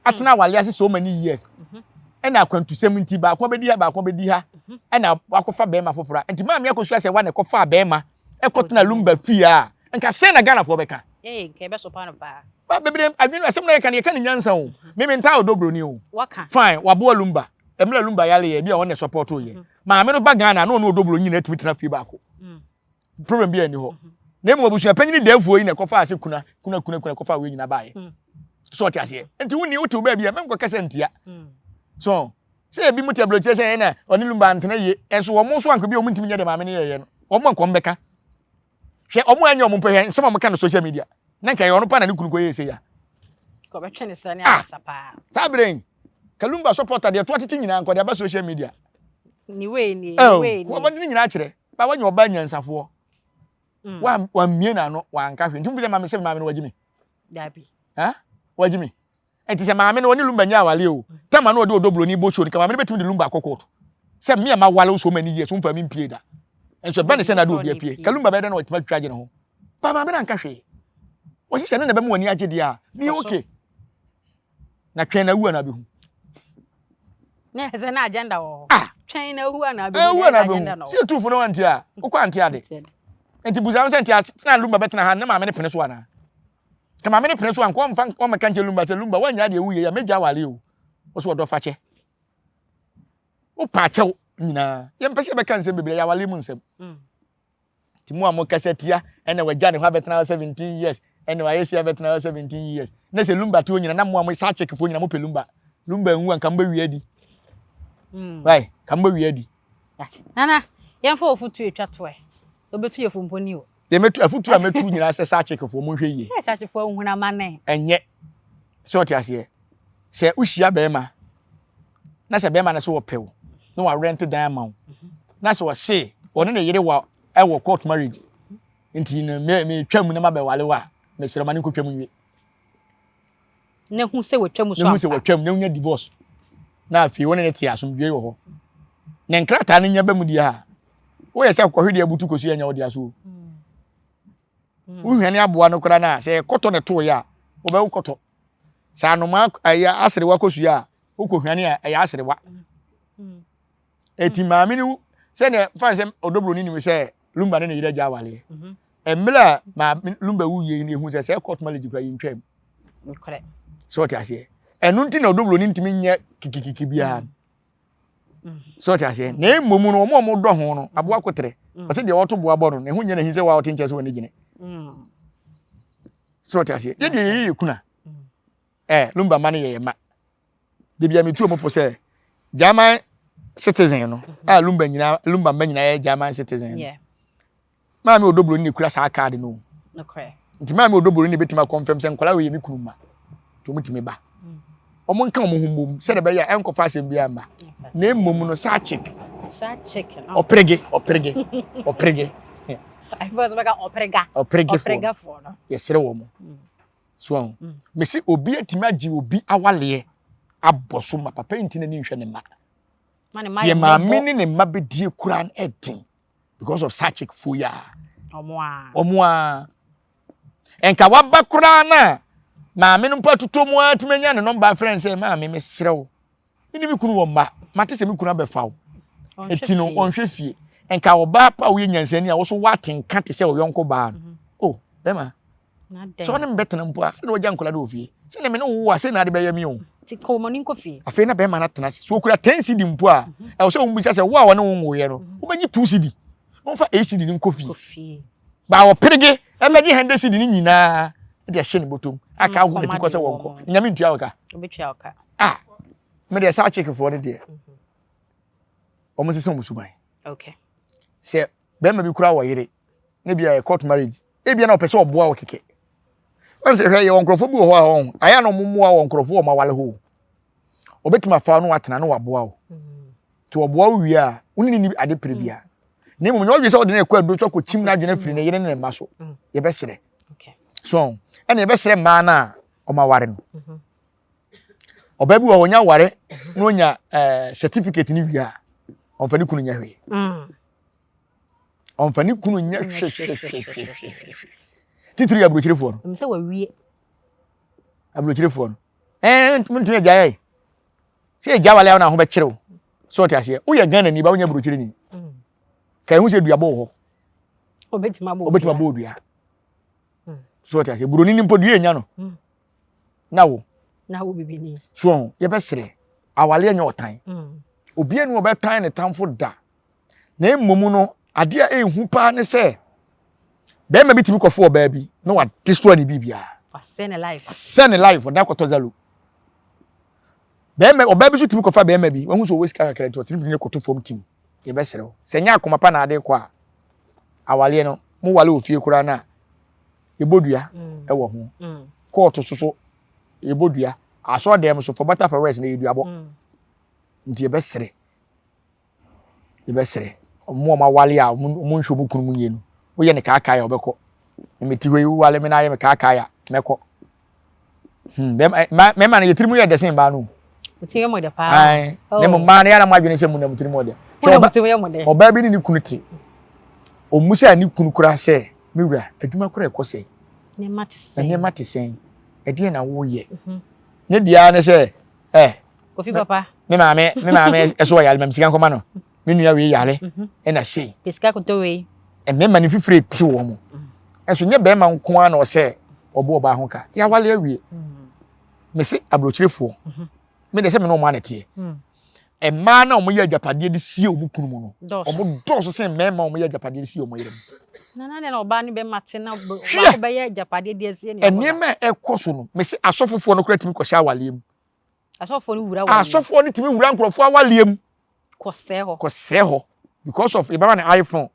atena awale ase so many years. Mhm. Ɛna akwantusɛm nti baako bɛdi ha baako bɛdi ha mhm. ɛna wakɔfa bɛrima foforɔ a nti maame akosua sɛ wa na ɛkɔfa bɛrima ɛkɔtena lumba fie a nka sɛn na Ghanafoɔ bɛka. Ee nka ɛbɛsopa no paa. Ba bebree adwene asɛm na yɛka no yɛka ne nyansa o. Me me ntaa ɔdɔ broni o. Waka. Fine, waboa Lumba. Mmerɛ Lumba yare yɛ bi a ɔne support yɛ. Mm. Maame no ba Ghana na ɔne ɔdɔ broni nyinaa tumi tena fie baako. Mm. Problem bi ani hɔ. Mm-hmm. Na mmom abusua panyin dɛɛfoɔ yi na ɛkɔfa ase kuna kuna kuna kuna kɔfa wei nyinaa baayɛ. Mm. So ɔte aseɛ. Nti wonni wote wo baabi a menkɔ kasa ntia. Mm. So sɛ ebi mu te aburokyerɛ sɛ ɛna ɔne Lumba antena yie. Ɛnso wɔn nso anka bi a wɔn ntumi nyɛ deɛ maame no yɛɛyɛ no. Wɔn anka wɔn bɛka. Hwɛ ɔmo anyɛ ɔmo mpɛ hwɛ nsɛm a ɔmo ka no social media. Na nka ɛyɛ ɔno pa na ne kunu kɔ yɛ ese ya. Kɔbɛtwe ne srɛ ne ah! abasa paa. Saa bere yi, Kalumba supporter deɛ to atete nyinaa nkɔde aba social media. Ne wei nie, ne wei nie. Wɔbɛde ne nyinaa kyerɛ. Ba wanya ɔbaa nyansafoɔ. Mm. Wa wammie n'ano, wanka hwee. Nti mo fi sɛ maame sɛ maame no wagye mi. Dabi. Ha? Wagye mi. Nti sɛ maame no ɔne Lumba nyɛ awale o, tama no ɔde ɔdɔ buroni bɔ show no, ka maame no bɛtumi de Lumba akɔ court. Sɛ me a mawale wo so many years, womfa me mpie da. Nso ɛba ne sɛ na ade obi apue. Ka Lumba bɛyɛ dɛ na watumi atwitwa agye ne ho. Ba maame no anka hwee. Wɔsi sɛ ɛno na ɛbɛma w'ani agye deɛ a, meyɛ okay. Na twɛn na awu a na abɛhu. Ne sɛ na agenda wɔ hɔ. Ah! Twɛn na awu a na abɛhu. Awu a na abɛhu. Sɛ etu fo na wantie a, wokɔ ante ade. Nti busa sɛ nti na Lumba bɛtena ha ne maame no pene so anaa? Ka maame no pene so a nka ɔmfa ɔmmɛka nkyerɛ Lumba sɛ Lumba woannya deɛ woyɛ yi a mɛgya awale o. Wo so ɔdɔ fakyɛ. Wopɛ akyɛw nyinaa. Yɛmpɛ sɛ yɛbɛka nsɛm bebree yɛ awale mu nsɛm. Mm. Nti mo a mokasa tia ɛna wagya ne hɔ abɛtena hɔ 17 years ɛna wayɛ si abɛtena hɔ 17 years. Na sɛ Lumba te hɔ nyina na mo a mo saa checkfoɔ nyina mopɛ Lumba. Lumba nwu a nka mobɛwie adi. Mm. Right, ka mobɛwie adi. Nana, yɛmfa ofutuo etwa toɛ. Obetu yɛ fo mpo ni o. Deɛ mɛtu afutuo a mɛtu nyinaa sɛ saa kyekefo mo nhwɛ yie. Sɛ saa kyekefo nhunu amane. Ɛnyɛ sɛ ɔte aseɛ sɛ wohyia bɛrima na sɛ bɛrima no sɛ wɔpɛ wo na warɛnte dan ama wo na sɛ ɔse ɔne ne yere wɔ ɛwɔ court marriage nti no me metwa mu na mabɛwale wo a mesrɛ ma ne nkɔtwa mu nwie. Na hu sɛ watwa mu so ampa. Na hu sɛ watwa mu na wonya divorce. Na afei wo ne ne te asomdwoe wɔ hɔ. Na nkrataa no nya ba mu deɛ a, woyɛ sɛ kɔhwe deɛ abutu kɔsi anya wo deɛ so. Mm. Wohwane aboa no koraa no a, sɛ kɔtɔ na ɛtoo yɛ a, wobɛwo kɔtɔ. Sɛ anomaa ɛyɛ aserewa kɔsua a, wokɔhwane a ɛyɛ aserewa. Mm. Eti maame no sɛdeɛ fa sɛ ɔdɔbroni nim sɛ Lumba ne ne yere agya awaleɛ. Mhm. Mmerɛ a maame Lumba wu yie no ehu sɛ sɛ court marriage kura yɛntwam. Sɛ ɔte aseɛ. Ɛno nti na ɔdɔbroni ntumi nyɛ kikikiki biara no. Mm. Sɛ ɔte aseɛ. Na mmom no wɔn a wɔdɔ ho no aboa kotere. Mm. Ɔsɛ deɛ ɔto boa bɔ no ne ho nyɛ n'ahi sɛ wɔa ɔte nkyɛn sɛ wɔn ani gyene. Mm. Sɛ ɔte aseɛ. Yɛ deɛ yɛyɛ yɛ kuna. Ɛɛ Lumba ma no yɛ yɛ ma. De bia metu wɔn fo sɛ German citizen no a Lumba nyinaa Lumba mma nyinaa yɛ German citizen no. Maame Odobroni na ekura saa kaadi no. Nti maame Odobroni na ebetumi akɔnfɛm sɛ nkwadaa wei yɛ me kunu mma. Nti wɔn tumi ba. Mm. Wɔn nka wɔn ho mmom sɛdeɛ ɛbɛyɛ a ɛnkɔfa asɛm biara mma. Na mmom no saa chick. Saa chick no. Ɔperege ɔperege ɔperege. Ɔperega. Ɔperegefoɔ no. Yɛsrɛ wɔn. Mm. So ahu? Mm. Mesi obi atumi agye obi awaleɛ abɔ so ma papa yi nti n'ani nhwɛ ne mma. Deɛ maame ne ne mma bɛdie koraa no ɛden because of such a fo yi a. Ɔmo a. Nka waba koraa na maame no mpo atotɔ mu ara tumi anya ne nɔmba afrɛ no sɛ maame mesrɛ wo. Me ne me kunu wɔ mma mate sɛ me kunu abɛfa wo. Eti no ɔnhwɛ fie. Nka ɔbaa pa a woyɛ nyansani a wo so woate nka te sɛ ɔyɔnko baa no. Mm-hmm. Oh, bɛma. Sɛ ɔne me bɛtena mpo a, na wagya nkwadaa no wɔ fie. Sɛ na me ne wo a, sɛ na ade bɛyɛ me o. Ti kɔ wɔn nkɔ fie. Afei na bɛrima no atena ase. So okura 10 cedi mpo a, mhm. ɛwɔ sɛ wɔn bisa sɛ wo a wɔne wo nwoeɛ no, mhm. wobɛgye 2 cedi. Na wɔmfa 8 cedi no nkɔ fie. Ba ɔperege ɛbɛgye 100 cedi no nyinaa de ahyɛ ne bɔtɔm. Aka aho na ti kɔ sɛ wɔnkɔ. Nyame ntua wo ka. Ah, me deɛ saa kyekefoɔ no deɛ, mhm. wɔn sesa wɔn suban. Sɛ bɛrima bi kura wɔ yere, ne bi a court marriage, ebia na ɔpɛ sɛ ɔboa wo kɛkɛ wɔn sɛ hwɛ yɛ wɔn nkurɔfoɔ bi wɔ hɔ a wɔn ayɛ na wɔn mmoa wɔn nkurɔfoɔ wɔn awale hɔ ɔbɛtumi afa no atena no waboa wo nti ɔboa wo wie a wo ne ne ade pere bia na mmom nyɛ ɔdwe sɛ ɔde no ɛkɔ aduro so akɔkyim no adwene afiri ne yere ne ne mma so mm. yɛbɛsrɛ so ɛna yɛbɛsrɛ mmaa no a wɔn aware no mm-hmm. ɔbaa bi wɔ hɔ ɔnya aware na ɔnya eh, certificate no wie a ɔmfa ne kunu nyɛ hwee mm. ɔmfa ne kunu nyɛ hwehwehwehwehwehwɛ titiri yɛ aburokyerefoɔ no sɛ wawie aburokyerefoɔ no ɛɛ ntumi agya yɛ sɛ agya wale a na ho bɛkyerɛw sɛ ɔte aseɛ woyɛ Ghana ni ba wonyɛ aburokyereni mm. ka ehu sɛ duabɔ wɔ hɔ obetumi abɔ odua mm. sɛ ɔte aseɛ buroni ni mpo dua enya no mm. Na wo. Na wo bibini. So ɔho, yɛbɛsrɛ. Awaleɛ nyɛ ɔtan. Mm. Obiara ni ɔbɛtan ne tamfo da. Na mmom no, adeɛ a ɛnhu paa ne sɛ, bɛrima bi tumi kɔfo ɔbaa bi na wa destroy ne biribiara. Wasɛ ne life. Wasɛ ne life, ɔda kɔtɔ zalo. Bɛrima ɔbaa bi nso tumi kɔfa bɛrima bi, wahu sɛ ɔwɔ sika kakra nti ɔtumi ne kɔto fam tim. Yɛbɛsrɛ wo. Sɛ nyɛ akoma pa na ade kɔ a, awaleɛ no, mo wale wɔ fie koraa no a, yɛbɔ dua mm. wɔ ho. Mm. Kɔɔto so so yɛbɔ dua. Asɔre dɛm so for better for worse na yɛ duabɔ. Mm. Nti yɛbɛsrɛ. Yɛbɛsrɛ. Ɔmo a ɔmo awale a ɔmo nhwɛ ɔmo kunu mu yie no, woyɛ ne kaakae a ɔbɛkɔ. Mete hɔ yi, wowale me na ayɛ me kaakae a, mɛkɔ. Hmm, bɛma eh, mɛma no yɛ tirim yɛ dɛ sen mmaa no. Tirim yɛ mo dɛ paa. Ayi, na mo mmaa no yɛ na mo adwene sɛ mo na mo tirim yɛ dɛ. Mo na mo tirim yɛ mo dɛ. Ɔbaa bi ne ne kunu te. Ɔmu sɛ ne kunu kura sɛ, me wura, adwuma kura ɛkɔ sɛ. Nneɛma te sɛn. Nneɛma te sɛn. Ɛdeɛ na woyɛ. Mhm. Ne deɛ ne sɛ, ɛ. Kofi papa. Me maame, me maame ɛso ɔyare ma me sika nkɔma no. Me nua wei yare mhm. ɛna sei. Sika koto wei. Mmarima no fifire ti wɔn mo. Ɛso nyɛ bɛrima nko ara na ɔsɛ ɔbɔ ɔbaa ho ka. Yɛawale awie. Mm. Mese aburokyerefoɔ. Mhm. Me de sɛ me ne wɔn ana teɛ. Mm. Mmaa na wɔyɛ agyapadeɛ de sie wɔn kunu mu no, wɔn dɔɔso sen mmarima a wɔyɛ agyapadeɛ de sie wɔn yere mu. Nana deɛ na ɔbaa ne bɛma te na baako bɛyɛ agyapadeɛ de asie ne Nneɛma a ɛkɔ so no, mese asɔfofoɔ no koraa tumi kɔhyɛ awaleɛ mu. Asɔfoɔ no wura awaleɛ. Asɔfoɔ no tumi wura nkurɔfoɔ awaleɛ mu. Kɔsɛɛ hɔ. Kɔsɛɛ hɔ because of yɛbɛma no iPhone.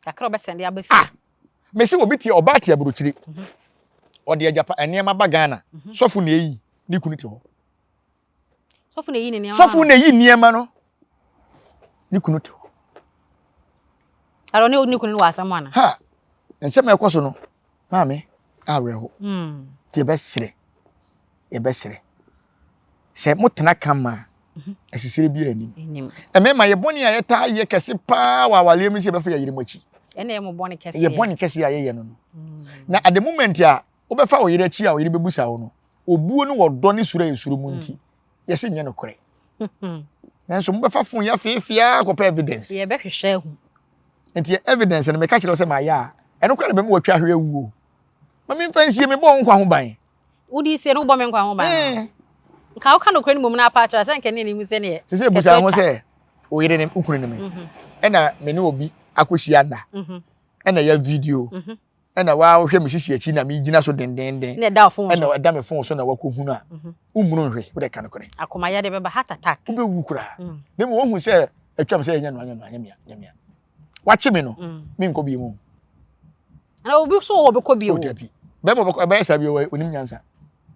Kakra ɔbɛsɛnde aba fie. Ah, mese obi te ɔbaa te aburokyire. Mhm. Ɔde agyapa nneɛma ba Ghana. Mhm. Sɔfo na eyi ne kunu te hɔ. Sɔfo na eyi ne nneɛma. Sɔfo na eyi nneɛma no. Ne kunu te hɔ. Ara ne ne kunu no wɔ asɛm ana? Ha, nsɛm a ɛkɔ so no, maame awerɛho. Mm. Nti yɛbɛsrɛ, yɛbɛsrɛ. Sɛ motena kama a, mhm. asisire bi anim. Mmarima yɛ bɔne a yɛtaa yɛ kɛse paa wɔ awareɛ mu sɛ yɛbɛfa yɛ yere mu akyi. Ɛna yɛ mo bɔne kɛse. Yɛ bɔne kɛse a yɛyɛ no no. Mm. Na at the moment a wobɛfa wo yere akyi a wo yere bɛbusa wo no, obuo ne wɔdɔ ne suro a yɛsuro mu nti, mm. yɛse nyɛ nokorɛ. Nanso mobɛfa fon yɛ afeefeaa kɔpɛ evidence. Yɛbɛhwehwɛ ahu. Nti evidence no meka kyerɛ wo sɛ mayɛ a, ɛno koraa na bɛma watwa ahwe awuo. Ma memfa nsie mebɔ wo nkwa ho ban. Wode sie no wobɔ me nkwa ho ban. Eh. Nka woka nokorɛ no mmom no apa akyerɛ sɛ nka ne anim sɛ neɛ. Sɛ sɛ busa ho sɛ wo yere ne wo kunu ne me. Mhm. Ɛna me ne obi akɔhyia nna. Mhm. Ɛna yɛ video. Mhm. Ɛna waa wohwɛ me sisi akyi na megyina so dendenden. Na ɛda phone so. Ɛna ɛda me phone so na wakɔhunu a. Wommunu nhwe wode ka nokorɛ. Akomayɛ de bɛba heart attack. Wobɛwu koraa. Mm. Na mmom wohu sɛ atwam sɛ ɛnyɛ no anyɛ no anyɛ mea nyɛ mea. Wakye me no mm. menkɔ bio mu. Na obi so wɔ bɛkɔ bio. O dabi. Bɛma bɛkɔ ɛbɛyɛ saa bio onim nyansa.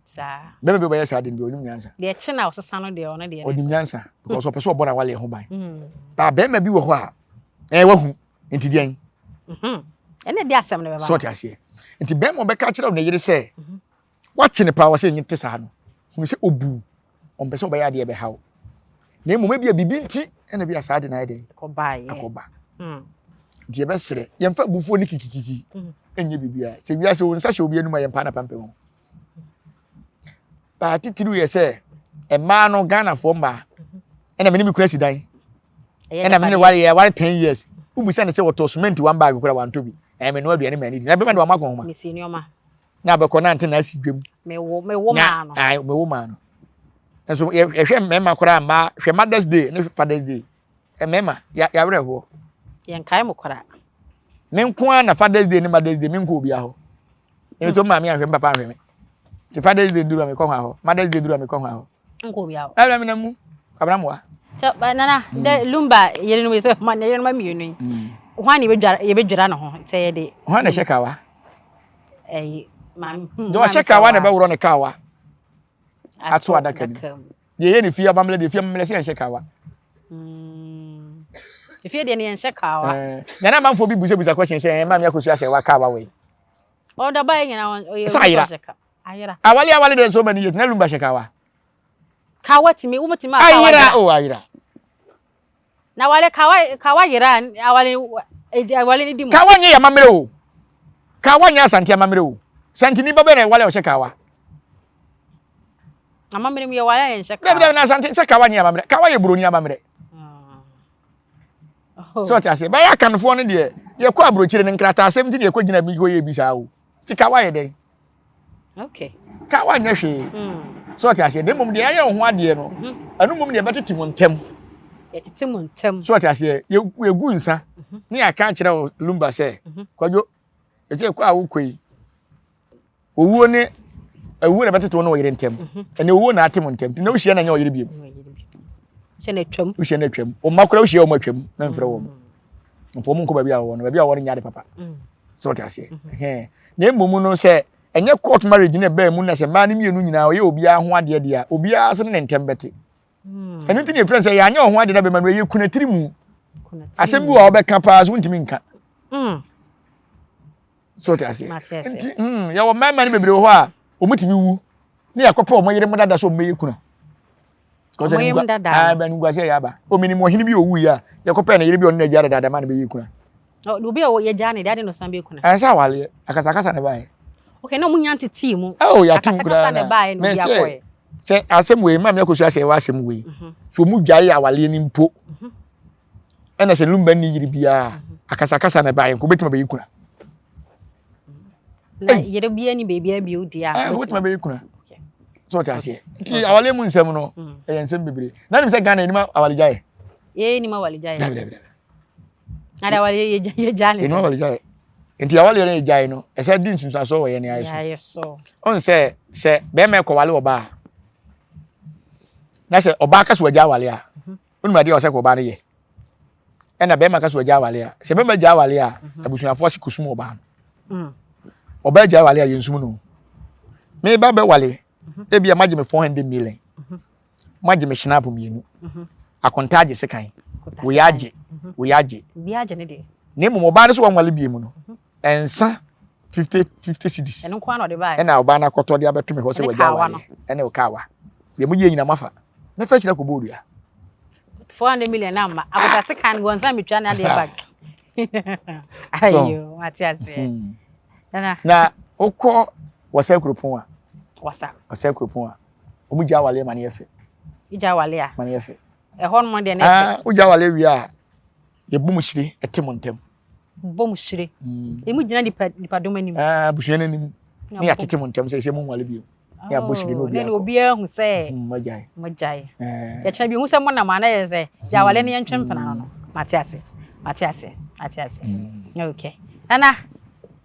Saa. Bɛma bi ɔbɛyɛ saa de bi onim nyansa. Deɛ kye na ɔsesa no deɛ ɔno deɛ. Onim nyansa because ɔpɛ sɛ ɔbɔ n'awale ho ban. Mm. Ba bɛrima bi wɔ hɔ a ɛɛ wahu nti deɛn. Mhm. Ɛna de asɛm no bɛba. Sɛ ɔte aseɛ. Nti bɛrima ɔbɛka kyerɛ ne yere sɛ mhm. Woate no paa ɔsɛ nye te saa no hunu sɛ obu ɔmpɛ sɛ ɔbɛyɛ adeɛ ɛbɛha wo na mmom ebia biribi nti ɛna bi a saa de no ayɛ dɛn akɔba hmm. nti yɛbɛserɛ yɛmfa abufuo ne kikikiki hmm. ɛnyɛ biribiara sɛ wiase wo nsa hyɛ obi anum a yɛmpa na pampam ho baa titiriw yɛ sɛ mmaa no Ghanafoɔ mmaa mhm. ɛna me ne me kura si dan ɛna me ne ware yɛ ware 10 years wobisa ne sɛ wɔtɔ cement one bag kora wantɔ bi ɛmɛ no aduane ma ani di na bɛma de wɔn akɔ nhoma na abɛkɔ na ante na asi dwam. Mewo mewo maa no. Ayi mewo maa no. Nso yɛhwɛ mmarima koraa mmaa hwɛ Mother's Day ne Father's Day mmarima yɛawerɛ hoɔ. Yɛnkae mo koraa. Me nko ara na Father's Day ne Mother's Day menkɔ obiara hɔ. Ɛmi to maame ahwɛ me papa ahwɛ me. Ti Father's Day nduru a mekɔ hɔ ahɔ. Mother's Day nduru a mekɔ hɔ ahɔ. Nkɔ obiara hɔ. Ɛna mi na mu kwabena mmoa. Sɛ nana dɛ lumba yerenom yi sɛ ma ne yerenom mmienu yi. Hwan na yɛbɛdwira ne ho sɛ yɛde. Hwan na ɛhyɛ kawa? ɛyi maame. Hmm, deɛ ɔhyɛ kawa na ɛbɛworɔ ne kawa ato adaka mu deɛ ɛyɛ ne fie amammerɛ deɛ fie amammerɛ sɛ yɛnhyɛ kawa. Hmm. efie deɛ ne yɛnhyɛ kawa. Eh, nana amanfoɔ bi busabusa question sɛ ɛɛ maame akosua sɛ wa kawa wɔ yi. Ɔdɔ ba yɛ nyina ɔyɛ sɛ ayera ayera. Awale awale deɛ so many years na lumba hyɛ kawa. Kawa tumi wo tumi a kawa ayera o ayera. Na wale kawa kawa yera awale awale ni di mu. Kawa nye yamamere o. Kawa nye asante amamere o. Santini ba bɛ na wale ɔhyɛ kawa. Amamere mu yɛ wale yɛ nhyɛ kawa. Dabi dabi na asante sɛ kawa nye amamere. Kawa yɛ buroni amamere. Oh. So ɔte ase. Bɛyɛ akanfoɔ no deɛ yɛkɔ aburokyire no nkrataa asɛm ti na yɛkɔ gyina mi kɔ yɛ bi saa o. Ti kawa yɛ dɛn? Okay. Ka wanyɛ hwee. So ɔte aseɛ. Na mmom deɛ yɛayɛ wo ho adeɛ no, ɛno mmom deɛ ɛbɛtete mo ntam. Yɛtete mo ntam. So ɔte aseɛ. Yɛgu nsa ne yɛaka akyerɛ wo Lumba sɛ, Kwadwo, ɛsɛ kɔ a wokɔ yi, owuo ne owuo na ɛbɛtete wo ne wo yere ntam. Ɛnna owuo na ate mo ntam. Nti na wohyia na nyɛ ɔyere biom. Wohyia na atwam. Wohyia na atwam. Wo mma koraa wohyia wɔn atwam na mfrɛ wɔn. Mfa wɔn nkɔ baabi a wɔwɔ no. Baabi a wɔwɔ no nyɛ ade papa. So ɔte aseɛ. Na mmom no sɛ ɛnyɛ court marriage na ɛbaa mu na sɛ mmaa no mmienu nyinaa ɔyɛ obiara ho adeɛ deɛ a obiara so ne ne ntɛm bɛte. Ɛno nti na ɛfrɛ sɛ yɛanyɛ ɔho adeɛ na bɛma no ɛyɛ kuna tiri mu. Asɛm bi wɔ a wɔbɛka paa so wontumi nka. So ɔte aseɛ. Nti yɛwɔ mmarima no bebree wɔ hɔ a wɔtumi wu ne yɛakɔpɛ wɔn yere mu dada sɛ wɔmmɛyɛ kuna. Wɔn yere mu dada. Ah, bɛn nguase yɛ aba. Ominim ɔhene bi owu yi a yɛkɔpɛ ne yere bi ɔno na agya dada ma no bɛyɛ kuna. Obi a yɛgya ne de ade na ɔsan bɛyɛ kuna. Ɛnsɛ awaleɛ akasakasa na ɛbaeɛ. Okay, na ɔmo nya ntetee mu. Oh, yɛate mu koraa na. Akasakasa na ɛbaeɛ na obi akɔɛ. Sɛ asɛm wei maame akɔsu asɛ ɛwɔ asɛm wei. So ɔmo gyae awaleɛ no mpo. Ɛna sɛ lumba nni yere biara akasakasa na ɛbaeɛ nka obɛtumi abɛyɛ kuna. Na yere biara ni baabi a bio deɛ a. Wobɛtumi abɛyɛ kuna. So ɔte aseɛ. Nti awaleɛ mu nsɛm no ɛyɛ nsɛm bebree. Na nim sɛ Ghana yɛnim awaregyaeɛ. Yɛnim awaregyaeɛ. Dabi dabi dabi. Na de awaleɛ yɛgya ne sɛ. Yɛnim awaregyaeɛ. Nti awaleɛ no yɛgyae no ɛsɛ di nsunsuansoɔ wɔ yɛn ayɛ so. Ɔn sɛ sɛ bɛrima ɛkɔwale ɔbaa na sɛ ɔbaa ka so wagya awale a wonim adeɛ a ɔsɛ kɔ ɔbaa no yɛ ɛna bɛrima ka so wagya awale a sɛ bɛrima gya awale a abusuafoɔ se kosum ɔbaa no ɔbaa gya awale a yɛnsum no meba bɛwale ebi a magye me 400 million magye me snap mmienu akonta agye sekan wei agye wei agye na mmom ɔbaa no so wɔnwale bie mu no nsa 50 50 cedis ɛna ɔbaa no akɔtɔ de abɛto me hɔ sɛ wagya awale ɛne ɔkaawa deɛ mo gye nyina mafa mɛfa kyerɛ kɔbɔ odua 400 million na ma akɔta sekan wɔn nsa metwa ne adeɛ back ayo mate aseɛ na wokɔ wɔsɛ kuropɔn a wɔsa wɔsɛ kuropɔn a wɔn gya awale ma ne yɛ fɛ gya awale a ma ne yɛ fɛ ɛhɔ nom deɛ ne fɛ wogya awale wie a yɛbɔ mu hyire ɛte mo ntɛm bɔ mu hyire emu gyina nipa nipadɔm anim abusua no anim ne yɛatete mo ntɛm sɛ sɛ mo nwale bio ne abɔ hyire ne obiara ne obiara hu sɛ mogyae mogyae yɛkyerɛ bi hu sɛ mo nam ana yɛ sɛ gya awale ne yɛntwe mpena no no mate ase mate ase mate ase okay nana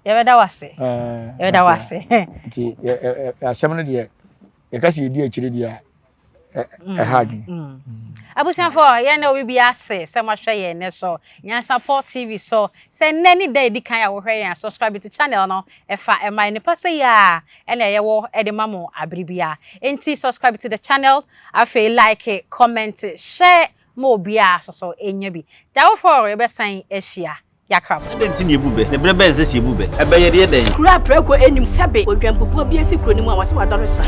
yɛbɛda wase yɛbɛda wase nti asɛm no deɛ yɛka sɛ yɛdi akyire deɛ a ɛha adwene. Abusuafoɔ, yɛn na obi bi ase sɛ moahwɛ yɛn nnɛ so Nyansapɔ TV so. Sɛ nnɛ ne da edi kan a wohwɛ yɛn a, subscribe to channel no ɛfa ɛma yɛn. Nnepa sɛ yi a ɛna yɛwɔ ɛde ma mo abere biara. Enti subscribe to the channel, afei like, comment, share ma obiara nso so nya bi. Da foforɔ yɛbɛsan ahyia. Yɛakra mo. Adɛn nti na yɛbu bɛ? Na berɛ bɛn na ɛsɛ sɛ yɛbu bɛ? Ɛbɛyɛ deɛ dɛn? Kuro a prako nnim sɛbe odwanpupoɔ bi asi kuro no mu a wɔse wadɔre sra.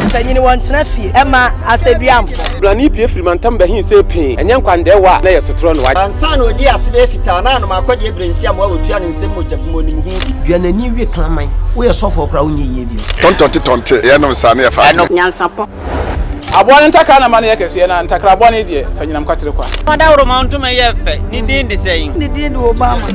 Mpanyini wɔntena fie ɛma asɛduamfo. Brane pue firi mantam bɛhe sɛ pee, ɛnyɛ nkwandɛɛwa a na ɛyɛ sotorɔ no. Ansa na ɔdii ase bɛyɛ fitaa na anom akɔdeɛ berɛ nsi amoa wɔtua ne nsam mogya bi mu ɔnim ho bi. Dua n'ani we kraman. Woyɛ sɔfoɔ koraa wonyɛ yie bio. Tɔntɔnte tɔnte, yɛnom saa na yɛfa adeɛ. Nyansapɔ. Aboa no ntakra na ma no yɛ kɛseɛ, na ntakra bɔne deɛ, fa nyinam kwatere kwa. Ɔdawuroma ntoma yɛ fɛ, ne din de sɛn? Ne din de Obama.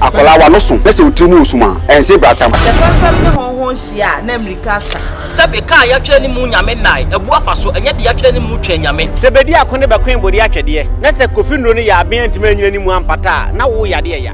Akwadaa w'ano so na sɛ wo tiri mu resum a, ɛnse bratam. Sɛ fɛmfɛm ne hɔnhɔn hyia a, na mmirika asa. Sɛbe kaa yɛatwerɛ ne mu Nyame nnae, abu afa so, ɛnyɛ deɛ yɛatwerɛ ne mu Twɛn Nyame. Sɛ bedi ako ne bɛkoe bode atwɛdeɛ, na sɛ Kofi nnuro no yɛ aben antumi anyina ne mu ampata a, na wo yadeɛ ya.